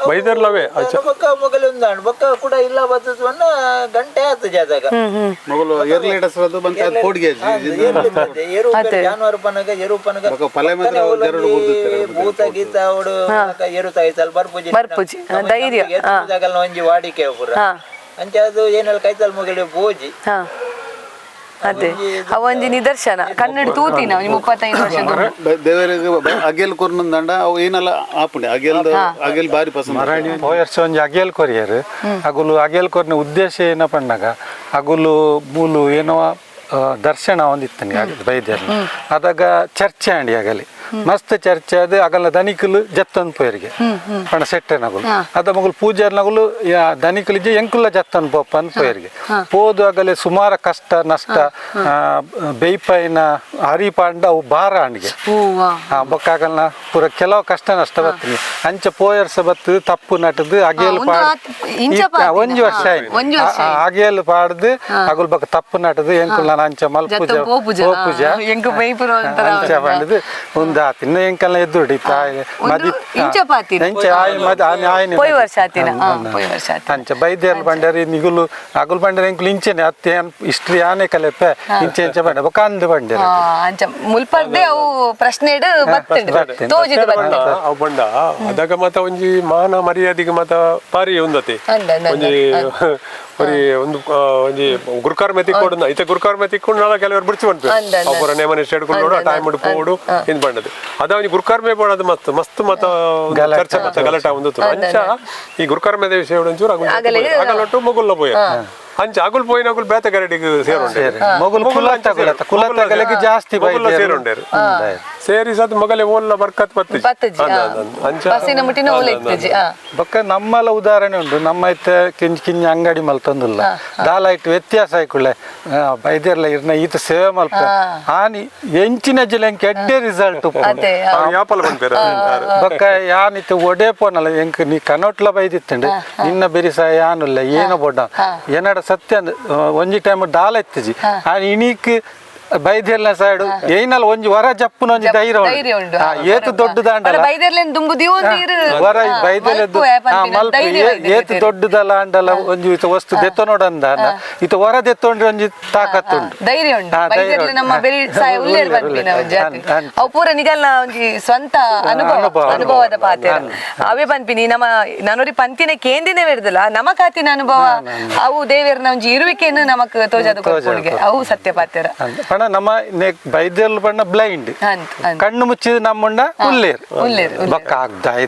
ಬೈದರ್ಲವೇ ಅಚ್ಚ ಬೊಕ್ಕ ಮೊಗಲು ಒಂದಾಣ್ ಬೊಕ್ಕ ಕೂಡ ಇಲ್ಲ ಬತ್ತದ ಗಂಟೆ ಆತು ಜಾದಾಗ ಮಗಳು ಎರ್ಲೇಟ್ ಹಸ್ರದ್ದು ಬಂತ ಅದು ಕೋಡ್ಗೆ ಏರು ಜಾನುವಾರು ಪನಗ ಏರು ಪನಗ ಬೊಕ್ಕ ಪಲೆ ಮಾತ್ರ ಜರಡು ಊರ್ದುತ್ತಾರೆ ಭೂತ ಗೀತ ಅವಡು ಏರು ತಾಯಿತಲ್ ಬರ್ಪುಜಿ ಬರ್ಪುಜಿ. ಧೈರ್ಯ. ದಾಗಲ ಒಂಜಿ ವಾಡಿಕೆ ಪೂರ ಹಾ. ಅಂಚೆ ಅದು ಏನೆಲ್ಲ ಕೈತಲ್ ಮುಗಲಿ ಬೋಜಿ ಹಾ ಅದೇ ಅವೊಂಜಿ ನಿದರ್ಶನ ಕನ್ನಡ ತೂತಿನ ಒಂಜಿ 35 ವರ್ಷದ ದೇವರಿಗೆ ಅಗೇಲ್ ಕೊರ್ನಂದಂಡ ಅವು ಏನೆಲ್ಲ ಆಪುಂಡೆ ಅಗೇಲ್ ಅಗೇಲ್ ಬಾರಿ ಪಸಂದ್ ಪೋಯರ್ಷ ಒಂಜಿ ಅಗೇಲ್ ಕೊರಿಯರ್ ಅಗುಲು ಅಗೇಲ್ ಕೊರಿನ ಉದ್ದೇಶ ಏನಪ್ಪ ಅಂದಾಗ ಅಗುಲು ಮೂಲು ಏನೋ ದರ್ಶನ ಒಂದಿತ್ತನಿ ಬೈದ್ಯರ್ನ ಅದಾಗ ಚರ್ಚೆ ಆಂಡಿ ಆಗಲಿ ಮಸ್ತ್ ಚರ್ಚೆ ಅದು ಅಗಲ ದನಿಕಲು ಜತ್ತನ್ ಪೋಯರಿಗೆ ಪಣ ಸೆಟ್ಟೆನಗುಲು ಅದ ಮಗುಲು ಪೂಜಾರ್ನಗುಲು ದನಿಕಲು ಇಜ್ಜೆ ಎಂಕುಲ ಜತ್ತನ್ ಪೋಪ ಅಂದ್ ಪೋಯರಿಗೆ ಪೋದು ಆಗಲೆ ಸುಮಾರ ಕಷ್ಟ ನಷ್ಟ ಬೇಯ್ಪಾಯಿನ ಹರಿಪಾಂಡ ಅವು ಭಾರ ಆಂಡಿಗೆ ಹೂವಾ ಬೊಕ್ಕ ಆಗಲ್ನ ಪೂರ ಕೆಲವು ಕಷ್ಟ ನಷ್ಟ ಬರ್ತದೆ ಅಂಚ ಪೋಯರ್ಸ ಬತ್ತು ತಪ್ಪು ನಟದು ಅಗೇಲ್ ಒಂದು ಪಾಡ್ ಇಂಚ ಪಾಡ್ದಿನ. ಒಂಜಿ ವರ್ಷ ಆಯ್ತು. ಒಂಜಿ ವರ್ಷ ಅಗೇಲ್ ಪಾಡ್ದು ಅಗುಲ್ ಬೊಕ್ಕ ತಪ್ಪು ನಟದು ಎಂಕುಲ್ ನಾನು ಅಂಚ ಮಲ್ಪುಜ ಜತ್ತ ಪೋಪುಜ. ಪೋಪುಜ ಎಂಕು ಬೈಪುರ ಒಂಥರ ಅಂಚ ಪಂಡ್ದು ಒಂದು ಆತಿನ ಎಂಕಲ್ನ ಎದ್ದುಡಿ ಮದಿ ಇಂಚ ಪಾತಿನ. ಇಂಚ ಆಯ್ ಮದಿ ಆನೆ ಆಯ್ನೆ ಪೋಯಿ ವರ್ಷ ಆತಿನ. ಪೋಯಿ ವರ್ಷ ಆತಿನ. ಅಂಚ ಬೈದ್ಯರ್ ಬಂಡಾರಿ ನಿಗುಲು ಅಗುಲ್ ಬಂಡಾರಿ ಎಂಕುಲು ಇಂಚೆನೆ ಅತ್ತೆ ಇಷ್ಟ್ರಿ ಆನೆ ಕಲೆಪೆ ಇಂಚೆ ಇಂಚ ಬಂಡ ಬೊಕ ಅಂದ್ ಬಂಡೇರು. ಅಂಚ ಮುಲ್ಪರ್ದೆ ಅವು ಪ್ರಶ್ನೆಡ್ ಬತ್ತುಂಡು ಬತ್ತುಂಡು. ತೋಜಿದ್ ಬತ್ತುಂಡು. ಅವು ಬಂಡ ಅದಾಗ ಮತ ಒಂಜಿ ಮಾನ ಮರ್ಯಾದೆಗೆ ಮತ ಬಾರಿ ಉಂದತಿ. ಅಂದ್ ಅಂದ್ ಅಂದ್. ಒಂಜಿ ಒರಿ ಒಂದು ಒಂಜಿ ಗುರುಕರ್ಮೆ ತಿಕ್ಕೊಡು ಇತ್ತೆ ಗುರುಕರ್ಮೆ ತಿಕ್ಕೊಂಡು ನಾಳ ಕೆಲವರು ಬಿಡ್ಚಿ ಅಂದ್ ಪನ್ಪೆರ್ ಅಂದ್. ಅವು ನೇಮ ನಿಷ್ಠೆ ಹಿಡ್ಕೊಂಡು ಟೈಮ್ ಪೋಡು ಇಂದ್ ಬಂಡದು. ಅದ ಒಂಜಿ ಗುರುಕರ್ಮೆ ಬೋಡದು ಮಸ್ತ್ ಮಸ್ತ್ ಮತ ಒಂದು ಗಲಾಟೆ. ಚರ್ಚೆ ಮತ್ತ ಗಲಾಟೆ ಒಂದು ಅಂಚ ಈ ಗುರುಕರ್ಮೆದ ವಿಷಯ ಒಂಚೂರು ಅಗುಲ್ ಅಗಲೆ- ಅಗಲೊಟ್ಟು ಮೊಗುಲ್ಲ ಪೋಯ ಅಂಚ ಅಗುಲ್ ಪೋಯಿನ ಅಗುಲ್ ಬೇತೆ ಗರಡಿಗೆ ಸೇರುಂಡೆ. ಮೊಗುಲ್ ಕುಲತ್ತಗುಲತ್ತ ಕುಲತ್ತಗಲಿಗೆ ಜಾಸ್ತಿ ಮೊಗುಲ್ಲ ಬೈದ್ಯರು. ಸೇರುಂಡೇರು ಸೇರಿ ಸತ್ ಮೊಗಲೆ ಓಲ್ಲ ಬರ್ಕತ್ ಬತ್ತಿಜಿ. ಬತ್ತಿಜಿ, ಅಂದ್ ಅಂದ್ ಅಂದ್. ಅಂಚ ಬಸ್ಸಿನ ಮುಟ್ಟಿನ ಓಲೆ ಇತ್ತಿಜಿ. ಬೊಕ್ಕ ನಮ್ಮಲ ಉದಾಹರಣೆ ಉಂಟು. ನಮ್ಮ ಇತ್ತೆ ಕಿಂಚ್ ಕಿಂಚ ಅಂಗಡಿ ಮಲ್ತೊಂದುಲ್ಲ ದಾಲ ಇಟ್ಟು ವ್ಯತ್ಯಾಸ ಆಯ್ಕೊಳ್ಳೆ ಬೈದ್ಯರ್ಲ ಇರ್ನ ಈತ ಸೇವೆ ಮಲ್ಪ ಆನಿ ಎಂಚಿನ ಜಿಲ್ಲೆ ಎಡ್ಡೆ ರಿಸಲ್ಟ್. ಅದೇ. ಅವ್ರು ಯಾಪಲ ಪನ್ಪೆರ್ ಬೊಕ್ಕ ಯಾನ್ ಇತ್ತೆ ಒಡೆ ಪೋನಲ್ಲ ಎಂಕ್ ನೀ ಕನೋಟ್ಲ ಬೈದಿತ್ತಂಡೆ ನಿನ್ನ ಬೆರಿಸ ಯಾನುಲ್ಲ ಏನೋ ಬೊಡ್ಡ ಏನಡ ಸತ್ಯ ಅಂದ್ ಒಂಜಿ ಟೈಮ್ ದಾಲ ಇತ್ತಿಜಿ ಆ ಇನಿಕ್ ಬೈದ್ಯರ್ಲ ಸೈಡ್ ಏನಲ್ಲ ಒಂಜಿ ವರ ಜಪ್ಪುನ ಒಂಜಿ ಧೈರ್ಯ ಧೈರ್ಯ ಉಂಡು. ಉಂಡು. ಏತು ದೊಡ್ಡದಾಂಡಲ ಬೈದರ್ಲೆನ್ ದುಂಬು ದೀವೊಂದು ಇರು. ವರ ಬೈದೆಲೆದ್ದು ಮಲ್ಪು ಪನ್ಪಿನ ಮಲ್ಪ ಧೈರ್ಯ ಬೈದೆರ್ಲೆ ಏತು ದೊಡ್ಡದಲ್ಲ ಅಂಡಲ ಒಂಜಿ ಈತ ವಸ್ತು ದೆತ್ತೊನೋಡಂದ ಈತ ವರ ದೆತ್ತೊಂಡ್ರೆ ಒಂಜಿ ತಾಕತ್ತುಂಡು. ಧೈರ್ಯ ಉಂಡು. ಧೈರ್ಯ ಬೈದೆರ್ಲೆ ಉಂಡು. ನಮ್ಮ ಬೆರಿ ಸಾಯ ಉಲ್ಲೇರ್ ಉಲ್ಲೇರ್, ಪನ್ಪಿನ ಒಂಜಿ ಉಲ್ಲೇರ್. ಅತಿ. ಅಂದ್. ಅವು ಪೂರ ನಿಗಲ್ನ ಒಂಜಿ ಸ್ವಂತ ಅನುಭವ ಅನುಭವ. ಅನುಭವದ ಪಾತ್ರ ಅವೇ ಪನ್ಪಿನಿ. ನಮ್ಮ ನನೊರಿ ಪಂತಿನ ಕೇಂದಿನ ಬೇರ್ದಲ್ಲ ನಮ್ಮ ಕಾತಿನ ಅನುಭವ ಅವು ದೇವೆರ್ನ ಒಂಜಿ ಇರುವಿಕೆಯನ್ನು ನಮಕ್ ತೋಜಾದ ಕೊರ್ಪುಣಿಗೆ ಅವು ಸತ್ಯ ಪಾತ್ರ. ಅಂದ್. ಪಂಡ ನಮ್ಮ ಬೈದ್ಯರ್ಲು ಪಂಡ ಬ್ಲೈಂಡ್ ಅಂದ್ ಅಂದ್. ಕಣ್ಣು ಮುಚ್ಚಿದ ನಮ್ಮುಂಡ ಉಲ್ಲೇರ್ ಉಲ್ಲೇರ್, ಉಲ್ಲೇರ್. ಬೊಕ್ಕ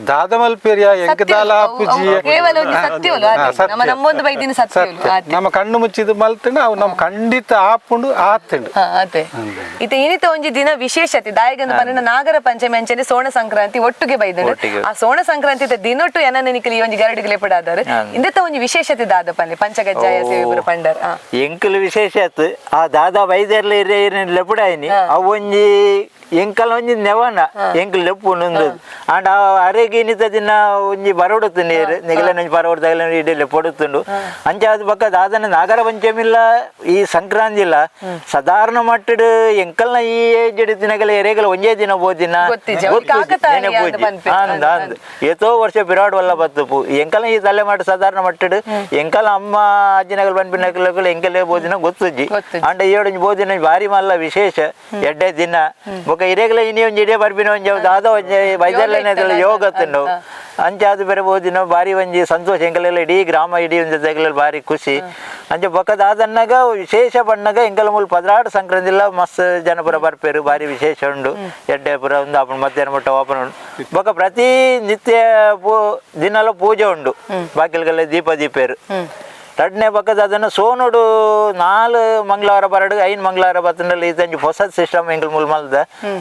ದಾದ ಮಲ್ಪೇರಿಯ ಎಂಕ್ ಸತ್ಯ ದಾಲ ಅವು- ಆಪುಜಿ. ಅವು ಕೇವಲ ಒಂಜಿ ಸತ್ಯಲು ಅದೇ. ಸತ್ಯ. ನಮ್ಮ ನಮ್ಮೊಂದು ಬೈದಿನ ಸತ್ಯಲು ಸತ್ಯ. ಅದೇ. ನಮ್ಮ ಕಣ್ಣು ಮುಚ್ಚಿದ ಮಲ್ತಂಡ ಅವು ನಮ್ಮ ಖಂಡಿತ ಆಪುಂಡು ಆತುಂಡು. ಅದೇ ಇತ್ತೆ ಇನಿತ ಒಂಜಿ ದಿನ ವಿಶೇಷತೆ ದಾಯಗಂದು ಪನ್ನಿನ ನಾಗರ ಪಂಚಮಿ ಅಂಚನೆ ಸೋಣ ಸಂಕ್ರಾಂತಿ ಒಟ್ಟುಗೆ ಬೈದನು. ಒಟ್ಟಿಗೆ. ಆ ಸೋಣ ಸಂಕ್ರಾಂತಿ ದಿನೊಟ್ಟು ಎನನ ನಿಕಲಿ ಈ ಒಂಜಿ ಗರಡಿಗೆ ಲೆಪಡಾದಾರು ಇಂದೆತ ಒಂಜಿ ವಿಶೇಷತೆ ದಾದ ಪನ್ನಿ ಪಂಚಗಜ್ಜಾಯ ಸೇವೆ ಪಂಡರ್. ಎಂಕಲ್ ವಿಶೇಷ ಆತು ಆ ದಾದಾ ಬೈದರ್ಲ ಇರೇ ಲೆಪುಡಾಯಿನಿ ಅವು ಒಂಜಿ ಎಂಕಲ್ ಒಂಜಿ ನೆವನ ಎಂಕಲ್ ಲೆಪ್ಪು ನೊಂದು ಆಂಡ ಆ ಅರೆಗೆ ಇನ್ನಿತ ದಿನ ಒಂಜಿ ಬರೋಡುತ್ತು ನೀರು ನಿಗಲನ ಒಂಜಿ ಬರೋಡು ತಗಲನ ಇಡೀ ಲೆಪ್ಪೊಡುತ್ತುಂಡು. ಅಂಚ ಅದು ಬೊಕ್ಕ ದಾದನ ನಾಗರ ಪಂಚಮಿಲ್ಲ ಈ ಸಂಕ್ರಾಂತಿ ಇಲ್ಲ ಸಾಧಾರಣ ಮಟ್ಟಡ್ ಎಂಕಲ್ನ ಈ ಏಜ್ ದಿನಗಲ ಎರೆಗಲ ಒಂಜೇ ದಿನ ಬೋದಿನ ಗೊತ್ತಿಜ್ಜಿ. ಅವ್ರಿಗೆ ಕಾಕತಾಳೀಯ ಅಂದ್ ಪನ್ಪೆರ್. ಅಂದ್ ಅಂದ್ ಏತೋ ವರ್ಷ ಪಿರಾಡ್ ವಲ್ಲ ಬತ್ತುಪು ಎಂಕಲ್ನ ಈ ತಲೆ ಮಾಡು ಸಾಧಾರಣ ಮಟ್ಟಡ್ ಎಂಕಲ್ ಅಮ್ಮ ಅಜ್ಜಿನಗಲ್ ಪನ್ಪಿನಗಲ ಎಂಕಲೇ ಬೋದಿನ ಗೊತ್ತುಜ್ಜಿ. ಗೊತ್ತುಜ್ಜಿ. ಅಂಡ ಏಡೊಂಜಿ ಬೋದಿನ ಬಾರಿ ಮಲ್ಲ ವಿಶೇಷ ಎಡ್ಡೆ ದಿನ ಬೊಕ್ಕ ಇರೆಗಲ ಇನಿ ಒಂಜಿ ಇಡೇ ಬರ್ಪಿನ ಒಂಜಿ ಅವು ದಾದ ಒಂಜಿ ವೈದ್ಯರ್ಲೇನೆ ಇತ್ತಲ್ಲ ಯೋಗ ತಿಂಡು ಅಂಚ ಅದು ಬೇರೆ ಬೋದಿನ ಬಾರಿ ಒಂಜಿ ಸಂತೋಷ ಎಂಕಲೆಲ್ಲ ಇಡೀ ಗ್ರಾಮ ಇಡೀ ಒಂಜಿ ತೆಗಲೆಲ್ಲ ಬಾರಿ ಖುಷಿ. ಅಂಚ ಬೊಕ್ಕ ದಾದನ್ನಾಗ ವಿಶೇಷ ಬಣ್ಣಗ ಎಂಕಲ ಮೂಲ 16 ಸಂಕ್ರಾಂತಿಲ್ಲ ಮಸ್ತ್ ಜನಪುರ ಬರ್ಪೇರು ಬಾರಿ ವಿಶೇಷ ಉಂಡು ಎಡ್ಡೆ ಪುರ ಒಂದು ಆಪುಂಡು ಮಧ್ಯಾಹ್ನ ಮುಟ್ಟ ಓಪನ್ ಉಂಡು. ಬೊಕ್ಕ ಪ್ರತಿ ನಿತ್ಯ ದಿನಲ ಪೂಜೆ ಉಂಡು ಬಾಕಿಲ್ಗೆಲ್ಲ ದೀಪ ದೀಪೇರು. ರಡ್ನೇ ಪಕ್ಕದ ಅದನ್ನು ಸೋನುಡು 4 ಮಂಗಳವಾರ ಬರಡು 5 ಮಂಗಳವಾರ ಬತ್ತಂಡಲ್ಲಿ ಇದೊಂಜಿ ಹೊಸ ಸಿಸ್ಟಮ್ ಎಂಕಲ್ ಮೂಲ ಮಲ್ದ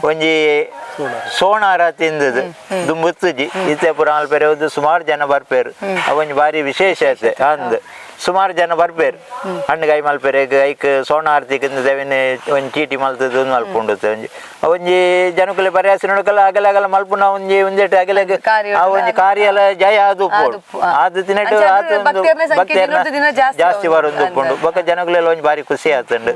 ಒಂಜಿ ಸೋಣಾರ ತಿಂದದು ದುಂಬುತ್ತುಜಿ ಇತ್ತೆ ಪುರ ಆಲ್ಪೇರೆ ಒಂದು ಸುಮಾರು ಜನ ಬರ್ಪೇರು ಅವೊಂಜಿ ಬಾರಿ ವಿಶೇಷ ಐತೆ ಅಂದ್ ಸುಮಾರು ಜನ ಬರ್ಪೇರು ಹಣ್ಣುಗಾಯಿ ಮಲ್ಪೇರೆ ಐಕ್ ಸೋಣಾರತಿ ದೇವಿನ ಒಂಜಿ ಚೀಟಿ ಮಲ್ತದ್ದು ಒಂದು ಮಲ್ಪುಂಡುತ್ತೆ ಒಂಜಿ ಒಂಜಿ ಜನಕುಲೆ ಪರ್ಯಾಸ ನೋಡಕಲ್ಲ ಅಗಲ ಅಗಲ ಮಲ್ಪುನ ಒಂಜಿ ಒಂಜೆಟ್ ಅಗಲ ಕಾರ್ಯ ಆ ಒಂಜಿ ಕಾರ್ಯ ಎಲ್ಲ ಜಯ ಅದು ಆದು ಉಪ್ಪು, ಆ. ಅದು ತಿನ್ನಟ್ಟು ಅಂಚ ಅದು ಆತು ಒಂದು ಭಕ್ತೆರ್ನ ಸಂಖ್ಯೆ ಭಕ್ತೆರ್ನ ದಿನೊಡ್ದು ದಿನ ಜಾಸ್ತಿ ಜಾಸ್ತಿ ಆವೊಂದು ಬರೊಂದು ಉಪ್ಪುಂಡು ಬೊಕ್ಕ ಜನಗಳೆಲ್ಲ ಒಂಜಿ ಬಾರಿ ಖುಷಿ ಆತುಂಡು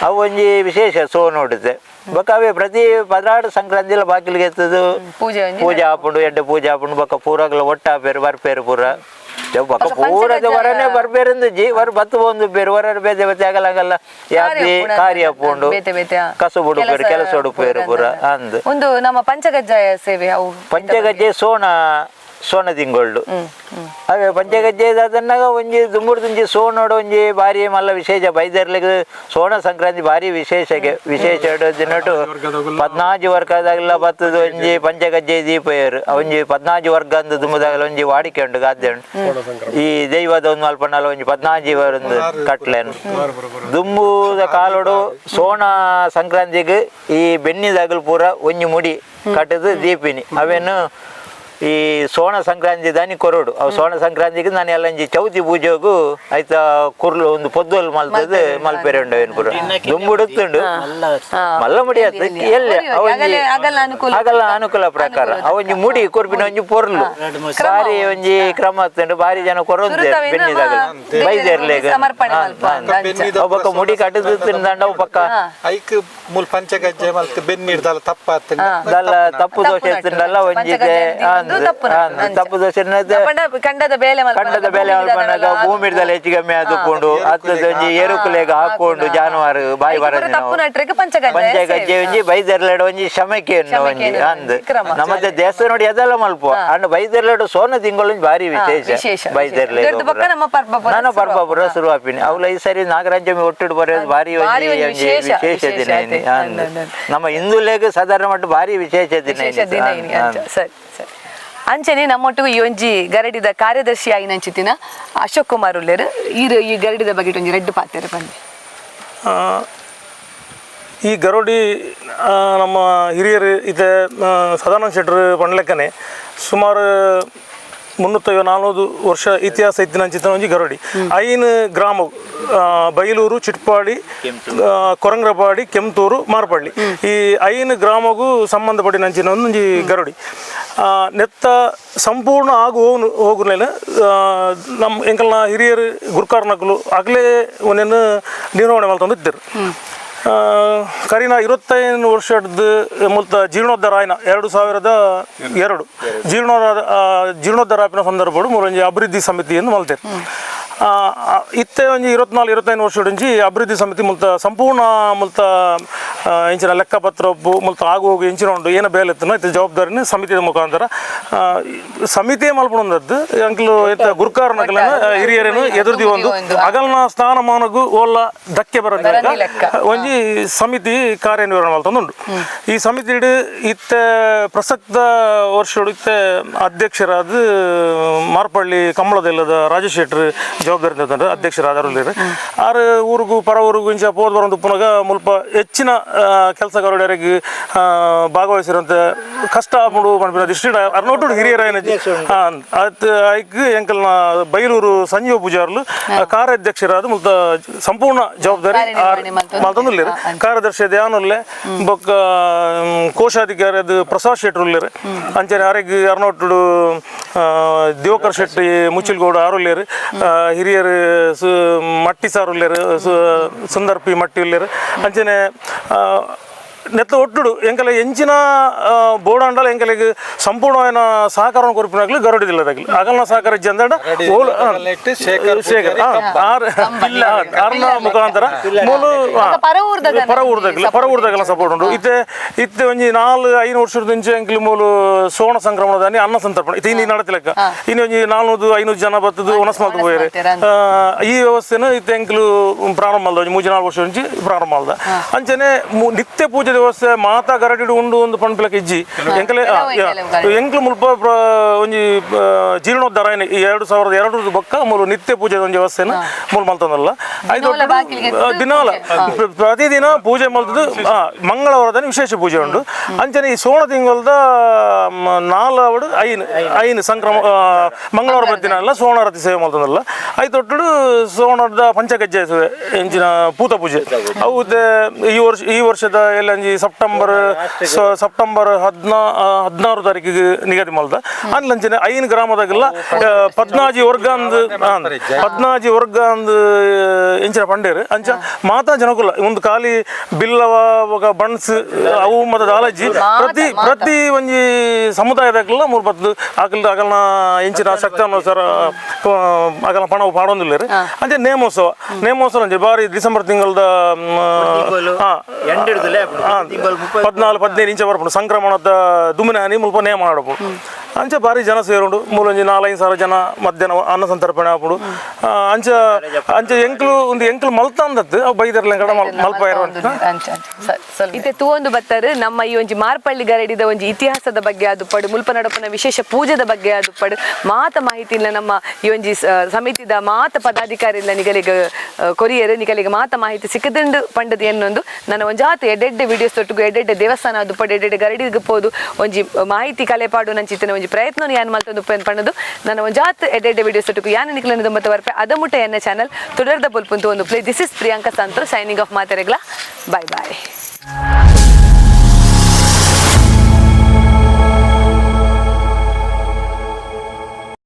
ಅವು ಒಂಜಿ ವಿಶೇಷ ಸೋ ನೋಡುತ್ತೆ ಬೊಕ್ಕ ಅವೇ ಪ್ರತಿ 16 ಸಂಕ್ರಾಂತಿಲ ಬಾಕಿಲಿಗೆ ಎತ್ತದು ಪೂಜೆ ಒಂಜಿ ಪೂಜೆ ಆಪುಂಡು ಎಡ್ಡೆ ಪೂಜೆ ಆಪುಂಡು ಬೊಕ್ಕ ಪೂರಗ್ಲ ಒಟ್ಟಾಪೇರು ಬರ್ಪೇರು ಪೂರ ಬೊಕ್ಕ ಬೊಕ್ಕ ಪೂರದ ಪಂಚಕಜ್ಜಾಯ ವರನೇ ಬರ್ಪೇರಿಂದು ಜಿ ವರ ಬತ್ತು ಒಂದು ಬೇರು ವರ ಬೇತೆ ಬೇತೆ ಆಗಲ್ಲ ಆಗಲ್ಲ ಯಾತಿ ಕಾರ್ಯ ಉಪ್ಪುಂಡು ಬೇತೆ ಬೇತೆ ಕಸು ಬುಡುಪೇರು ಕೆಲಸ ಉಡುಪೇರು ಪೂರ ಅಂದ್ ಒಂದು ನಮ್ಮ ಪಂಚಗಜ್ಜಾಯ ಸೇವೆ ಅವು ಪಂಚಗಜ್ಜೆ ಸೋಣ ಸೋಣ ತಿಂಗೊಳ್ಳು ಅವೇ ಪಂಚಗಜ್ಜೆ ಅದನ್ನಾಗ ಒಂಜಿ ದುಂಬುಡು ದುಂಜಿ ಸೋಣೋಡು ಒಂಜಿ ಬಾರಿ ಮಲ್ಲ ವಿಶೇಷ ಬೈದರ್ಲಿಗೆ ಸೋಣ ಸಂಕ್ರಾಂತಿ ಬಾರಿ ವಿಶೇಷಗೆ ವಿಶೇಷ ದಿನಟು 14 ವರ್ಗದಾಗಲ ಬತ್ತದ ಒಂಜಿ ಪಂಚಗಜ್ಜೆ ದೀಪಯರು ಒಂಜಿ 14 ವರ್ಗ ಅಂದ್ ದುಂಬುದಾಗಲ ಒಂಜಿ ವಾಡಿಕೆ ಉಂಟು ಗಾದ್ಯ ಉಂಟು ಈ ದೈವದ ಒಂದು ಮಲ್ಪಣ್ಣಲ ಒಂಜಿ 14 ಒಂದು ಕಟ್ಲೆನ್ ದುಂಬುದ ಕಾಲೋಡು ಸೋಣ ಸಂಕ್ರಾಂತಿಗೆ ಈ ಬೆನ್ನಿದಾಗಲು ಪೂರ ಒಂಜಿ ಮುಡಿ ಕಟ್ಟದು ದೀಪಿನಿ ಅವೇನು ಈ ಸೋಣ ಸಂಕ್ರಾಂತಿ ದಾನಿ ಕೊರಡು ಅವು ಸೋಣ ಸಂಕ್ರಾಂತಿಗೆ ನಾನು ಎಲ್ಲ ಒಂಜಿ ಚೌತಿ ಪೂಜೆಗೂ ಐತ ಕುರ್ಲು ಒಂದು ಪೊದ್ದೋಲು ಮಲ್ತದ್ದು ಮಲ್ಪೆರೆ ಉಂಡು ಏನು ಪೂರ ದುಂಬುಡುತ್ತುಂಡು ಮಲ್ಲ ಮುಡಿ ಆತು ಎಲ್ಲಿ ಅವೊಂಜಿ ಅಗಲ ಅನುಕೂಲ ಪ್ರಕಾರ ಅವೊಂಜಿ ಮುಡಿ ಕೊರ್ಪಿನ ಒಂಜಿ ಪೊರ್ಲು ಬಾರಿ ಒಂಜಿ ಕ್ರಮ ಆತುಂಡು ಬಾರಿ ಜನ ಕೊರೊಂದು ಬೆನ್ನಿದಾಗ ಬೈದೇರ್ಲೇಗ ಒಬ್ಬಕ್ಕ ಮುಡಿ ಕಟ್ಟದು ತಿಂದಂಡ ಪಕ್ಕ ಐಕ್ ಮೂಲ್ ಪಂಚಗಜ್ಜೆ ಮಲ್ತ್ ಬೆನ್ನಿಡ್ದಲ್ಲ ತಪ್ಪಾತ್ ದಲ್ಲ ತಪ್ಪು ದೋಷ ಇತ್ತುಂಡಲ್ಲ ಒಂಜಿ ತಪ್ಪು ದೋಷ ಕಂಡದ ಬೇಲೆ ಕಂಡದ ಬೇಲೆ ಮಲ್ಪನಾಗ ಭೂಮಿಡ್ದಲ್ಲ ಹೆಚ್ಚು ಕಮ್ಮಿ ಆದುಕೊಂಡು ಅತ್ತದ ಒಂಜಿ ಎರುಕುಲೆಗ ಹಾಕೊಂಡು ಜಾನುವಾರು ಬಾಯಿ ಬರೋದು ಪಂಚಗಜ್ಜೆ ಒಂಜಿ ಬೈದರ್ಲೆಡ್ ಒಂಜಿ ಶಮಕ್ಕೆ ಒಂಜಿ ಅಂದ್ ನಮ್ಮತ್ತೆ ದೇವಸ್ಥಾನ ನೋಡಿ ಅದೆಲ್ಲ ಮಲ್ಪ ಅಂಡ್ ಬೈದರ್ಲೆಡ್ ಸೋನ ತಿಂಗಳು ಭಾರಿ ವಿಶೇಷ ಬೈದರ್ಲೆ ನಾನು ಪರ್ಬಪುರ ಶುರುವಾಪಿನಿ ಅವಳ ಈ ಸರಿ ನಾಗರಾಜಮಿ ಒಟ್ಟಿಡು ಬರೋದು ಭಾರಿ ಒಂಜಿ ವಿಶೇಷ ದಿನ ನಮ್ಮ ಹಿಂದೂಲೆಗ್ ಸಾಧಾರಣ ಮಟ್ಟ ಭಾರಿ ವಿಶೇಷ ದಿನ. ಸರಿ ಸರಿ. ಅಂಚನೆ ನಮ್ಮೊಟ್ಟಿಗೆ ಈ ಒಂಜಿ ಗರಡಿದ ಕಾರ್ಯದರ್ಶಿ ಆಗಿ ನಂಚಿತಿನ ಅಶೋಕ್ ಕುಮಾರ್ ಉಲ್ಲೇರು ಈ ಗರಡಿದ ಬಗ್ಗೆ ಒಂಜಿ ರೆಡ್ ಪಾತೆರೆ ಬಂದೆ. ಈ ಗರೋಡಿ ನಮ್ಮ ಹಿರಿಯರು ಇದೆ ಸದಾನಂದ ಶೆಟ್ಟರು ಪಂಡ್ಲೆಕ್ಕನೆ ಸುಮಾರು 350-400 ವರ್ಷ ಇತಿಹಾಸ ಇತ್ತಿನಂಚಿತ್ತಿನ ಒಂಜಿ ಗರೋಡಿ. ಐನ್ ಗ್ರಾಮ ಬೈಲೂರು, ಚಿಟ್ಪಾಡಿ, ಕೊರಂಗ್ರಪಾಡಿ, ಕೆಂತೂರು, ಮಾರ್ಪಳ್ಳಿ ಈ ಐನ್ ಗ್ರಾಮಗೂ ಸಂಬಂಧಪಟ್ಟಿನಂಚಿನ ಒಂಜಿ ಗರೋಡಿ. ನೆತ್ತ ಸಂಪೂರ್ಣ ಆಗು ಹೋಗುನೇನು ನಮ್ಮ ಎಂಕಲ್ನ ಹಿರಿಯರು ಗುರುಕಾರ್ನಕುಲು ಆಗಲೇ ಒಂದೇನು ನಿರ್ವಹಣೆ ಮಲ್ತೊಂದು ಇದ್ದರು. ಕರಿನ 25 ವರ್ಷದ ಮುಲ್ತ ಜೀರ್ಣೋದ್ಧಾರ ಆಯ್ನ 2002 ಜೀರ್ಣೋದ್ಧಾರ ಆಪಿನ ಸಂದರ್ಭಡು ಮೂರೊಂಜಿ ಅಭಿವೃದ್ಧಿ ಸಮಿತಿಯನ್ನು ಮಲ್ತೇರು. ಇತ್ತೆ ಒಂಜಿ 24-25 ವರ್ಷಡೊಂಜಿ ಅಭಿವೃದ್ಧಿ ಸಮಿತಿ ಮುಲ್ತ ಸಂಪೂರ್ಣ ಮುಲ್ತ ಇಂಚಿನ ಲೆಕ್ಕಪತ್ರ ಮುಲ್ತ ಆಗು ಹೋಗು ಇಂಚಿನ ಉಂಡು ಏನ ಬೇಲೆ ಇತ್ತು ಇತ್ತೆ ಜವಾಬ್ದಾರಿನ ಸಮಿತಿಯ ಮುಖಾಂತರ ಸಮಿತಿಯೇ ಮಲ್ಪುನಂದದ್ದು ಅಂಕ್ಲು ಇತ್ತ ಗುರುಕಾರನಕಲನ ಹಿರಿಯರೇನು ಎದುರ್ದಿ ಒಂದು ಅಗಲ್ನ ಸ್ಥಾನಮಾನಗೂ ಓಲ್ಲ ಧಕ್ಕೆ ಬರಂದಿಲ್ಲ ಒಂಜಿ ಸಮಿತಿ ಕಾರ್ಯನಿರ್ವಹಣೆ ಮಲ್ತೊಂದುಂಡು. ಈ ಸಮಿತಿಡು ಇತ್ತೆ ಪ್ರಸಕ್ತ ವರ್ಷಡು ಇತ್ತೆ ಅಧ್ಯಕ್ಷರಾದ ಮಾರ್ಪಳ್ಳಿ ಕಮ್ಮಳದೆಲ್ಲದ ರಾಜೇಶ್ ಶೆಟ್ಟರು ಜವಾಬ್ದಾರಿ ಅಧ್ಯಕ್ಷರಾದರುಳ್ಳೇರು. ಆರು ಊರಿಗೂ ಪರ ಊರಿಗೂ ಇಂಚ ಪೋದ್ ಬರೋದು ಪುನಗ ಮುಲ್ಪ ಹೆಚ್ಚಿನ ಕೆಲಸಗಾರರಿಗೆ ಭಾಗವಹಿಸಿರುವಂಥ ಕಷ್ಟ ಆಪುಂಡು ಪನ್ಪಿನ ದೃಷ್ಟಿ ಅರ್ನೋಟು ಹಿರಿಯರ ಅತ್ ಐಕ್ ಎಂಕಲ್ನ ಬೈಲೂರು ಸಂಜೀವ ಪೂಜಾರ್ಲು ಕಾರ್ಯಾಧ್ಯಕ್ಷರಾದ ಮುಲ್ತ ಸಂಪೂರ್ಣ ಜವಾಬ್ದಾರಿ ಮಲ್ತೊಂದುಲ್ಲೇರು. ಕಾರ್ಯದರ್ಶಿ ಧ್ಯಾನುಲ್ಲೆ ಬೊಕ್ಕ ಕೋಶಾಧಿಕಾರಿ ಅದು ಪ್ರಸಾದ್ ಶೆಟ್ಟರು ಉಲ್ಲೇರು. ಅಂಚನೆ ಆರೆಗ್ ಅರ್ನೋಟುಡು ದಿವಾಕರ್ ಶೆಟ್ಟಿ ಮುಚ್ಚಿಲ್ಗೌಡ ಆರುಲ್ಲೇರು. ಹಿರಿಯರು ಮಟ್ಟಿ ಸಾರ್ ಉಲ್ಲೇರು, ಸುಂದರ್ ಪಿ ಮಟ್ಟಿ ಉಲ್ಲೇರು. ಅಂಚನೆ ನೆತ್ತ ಒಟ್ಟುಡು ಎಂಕಲ ಎಂಚಿನ ಬೋರ್ಡ್ ಎಂಕಲಿಗೆ ಸಂಪೂರ್ಣವಾದ ಸಹಕಾರ ಕೊರ್ಪಿನಾಗ್ಲು ಗರಡಿದಿಲ್ಲದಾಗ್ಲಿ ಅಗಲ್ನ ಸಹಕಾರ ಜಂದಡ ಶೇಖರ್ ಆರ್ನ ಮುಖಾಂತರ ಮೂಲು ಪರ ಊರ್ದಾಗಲ ಸಪೋರ್ಟ್ ಉಂಟು. ಇತ್ತೆ ಇತ್ತೆ ಒಂಜಿ 4-5 ವರ್ಷದ ಇಂಚೆ ಎಂಕಲ್ ಮೂಲು ಸೋಣ ಸಂಕ್ರಮಣದಾನಿ ಅನ್ನ ಸಂತರ್ಪಣೆ ಇತ್ತೆ ಇನ್ನು ನಡತಿಲೆಕ್ಕ ಇನ್ನು ಒಂಜಿ 400-500 ಜನ ಬತ್ತದು ಒಣಸ್ ಮಲ್ತು ಪೋಯೆರ್. ಈ ವ್ಯವಸ್ಥೆನ ಇತ್ತೆ ಎಂಕಲು ಪ್ರಾರಂಭ ಮಲ್ದ ಒಂಜಿ 3-4 ವರ್ಷ ಇಂಚಿ ಪ್ರಾರಂಭ ಮಲ್ದ. ಅಂಚನೆ ನಿತ್ಯ ಪೂಜೆ ವ್ಯವಸ್ಥೆ ಮಾತಾ ಗರಡಿಡು ಉಂಡು ಒಂದು ಪನ್ಪಿಲಕ ಇಜ್ಜಿ ಎಂಕಲೆ ಎಂಕ್ಲು ಮುಲ್ಪ ಒಂಜಿ ಜೀರ್ಣೋದ್ಧಾರ 2002 ಬೊಕ್ಕ ಮೂಲು ನಿತ್ಯ ಪೂಜೆ ಒಂಜಿ ವ್ಯವಸ್ಥೆನ ಮೂಲು ಮಲ್ತೊಂದಲ್ಲ. ಐದು ದಿನಾಲ ಪ್ರತಿದಿನ ಪೂಜೆ ಮಲ್ತದ್ದು ಮಂಗಳವಾರದಲ್ಲಿ ವಿಶೇಷ ಪೂಜೆ ಉಂಡು. ಅಂಚನೆ ಈ ಸೋಣ ತಿಂಗಳದ 4 5 ಸಂಕ್ರಮ ಮಂಗಳವಾರ ಪ್ರತಿದಿನ ಅಲ್ಲ ಸೋಣಾರತಿ ಸೇವೆ ಮಲ್ತೊಂದಲ್ಲ. ಐತೊಟ್ಟು ಸೋಣದ ಪಂಚಗಜ್ಜೆ ಸೇವೆ ಎಂಚಿನ ಪೂತ ಪೂಜೆ ಅವು ಈ ವರ್ಷದ ಎಲ್ಲ ಸೆಪ್ಟೆಂಬರ್ 16 ತಾರೀಕಿಗೆ ನಿಗದಿ ಮಲ್ದ. ಅಂಚನೆ 5 ಗ್ರಾಮದಾಗೆಲ್ಲ ಪದ್ನಾಜಿ ವರ್ಗ ಅಂದ್ ಎಂಚಿನ ಪಂಡೇರು ಅಂಚ ಮಾತಾ ಜನಕುಲ ಒಂದು ಖಾಲಿ ಬಿಲ್ಲವ ಬಣ್ಸ್ ಅವು ಮತ್ತು ದಾಲಜ್ಜಿ ಪ್ರತಿ ಪ್ರತಿ ಒಂಜಿ ಸಮುದಾಯದಾಗಲ್ಲ 3 ಅಗಲ ಅಗಲ್ನ ಎಂಚಿನ ಶಕ್ತಿ ಅನುಸಾರ ಅಗಲ ಪಣವು ಪಾಡೊಂದಿಲ್ಲ. ಅಂಚೆ ನೇಮೋತ್ಸವ ಅಂಚೆ ಬಾರಿ ಡಿಸೆಂಬರ್ ತಿಂಗಳದ 14-15 ಇಂಚ ಬರ್ಪುಂಡು ಸಂಕ್ರಮಣದ ದುಮಿನಾನಿ ಮುಲ್ಪ ನೇಮ ಆಡಪುಂಡು. ಅಂಚೆ ಭಾರಿ ಜನ ಸೇರುಂಡು ಮೂಲೊಂಜಿ 4-5 ಸಾವಿರ ಜನ ಮಧ್ಯಾಹ್ನ ಅನ್ನ ಸಂತರ್ಪಣೆ ಆಪುಂಡು. ಅಂಚ ಅಂಚ ಎಂಕ್ಲು ಒಂದು ಎಂಕ್ಲು ಮಲ್ತಂದತ್ತು ಅವು ಬೈದರ್ಲ ಕಡ ಮಲ್ಪ ಇತ್ತೆ ತೂವೊಂದು ಬತ್ತಾರೆ ನಮ್ಮ ಈ ಒಂಜಿ ಮಾರ್ಪಳ್ಳಿ ಗರಡಿದ ಒಂಜಿ ಇತಿಹಾಸದ ಬಗ್ಗೆ ಅದು ಪಡು ಮುಲ್ಪ ನಡಪುನ ವಿಶೇಷ ಪೂಜೆದ ಬಗ್ಗೆ ಅದು ಪಡು ಮಾತ ಮಾಹಿತಿ ಇಲ್ಲ ನಮ್ಮ ಈ ಒಂಜಿ ಸಮಿತಿದ ಮಾತ ಪದಾಧಿಕಾರಿ ಇಲ್ಲ ನಿಗಲಿಗೆ ಕೊರಿಯರ್ ನಿಗಲಿಗೆ ಮಾತ ಮಾಹಿತಿ ಸಿಕ್ಕದಂಡು ಪಂಡದ ಎನ್ನೊಂದು ನನ್ನ ಒಂಜಾತ ಎಡೆಡ್ಡೆ ವಿಡಿಯೋಸ್ ತೊಟ್ಟುಗು ಎಡೆಡ್ಡೆ ದೇವಸ್ಥಾನ ಅದು ಪಡು ಎಡೆಡ್ಡೆ ಗರಡಿಗೆ ಪೋದು ಒಂಜಿ ಮಾಹಿತಿ ಕಲೆ ಪಾಡು ನಂಚಿತ್ತಿನ ಒಂಜಿ ಒಂಜಿ ಪ್ರಯತ್ನ ಯಾನ್ ಮಲ್ತೊಂದು ಉಪ್ಪೆನ್ ಪಂಡುದು. ನನ್ನ ಒಂಜಾತ್ ಎಡ್ಡೆ ಎಡ್ಡೆ ವಿಡಿಯೋಸ್ ಒಟ್ಟುಗು ಯಾನ್ ನಿಕ್ಲೆನ ದುಂಬತ್ತ ಬರ್ಪೆ. ಅದ ಮುಟ್ಟ ಎನ್ನ ಚಾನಲ್ ತುಡರ್ದ ಬೊಲ್ಪುಂತು ಒಂದು play. This is Priyanka Santosh signing off. ಮಾತೆರೆಗ್ಲ bye bye.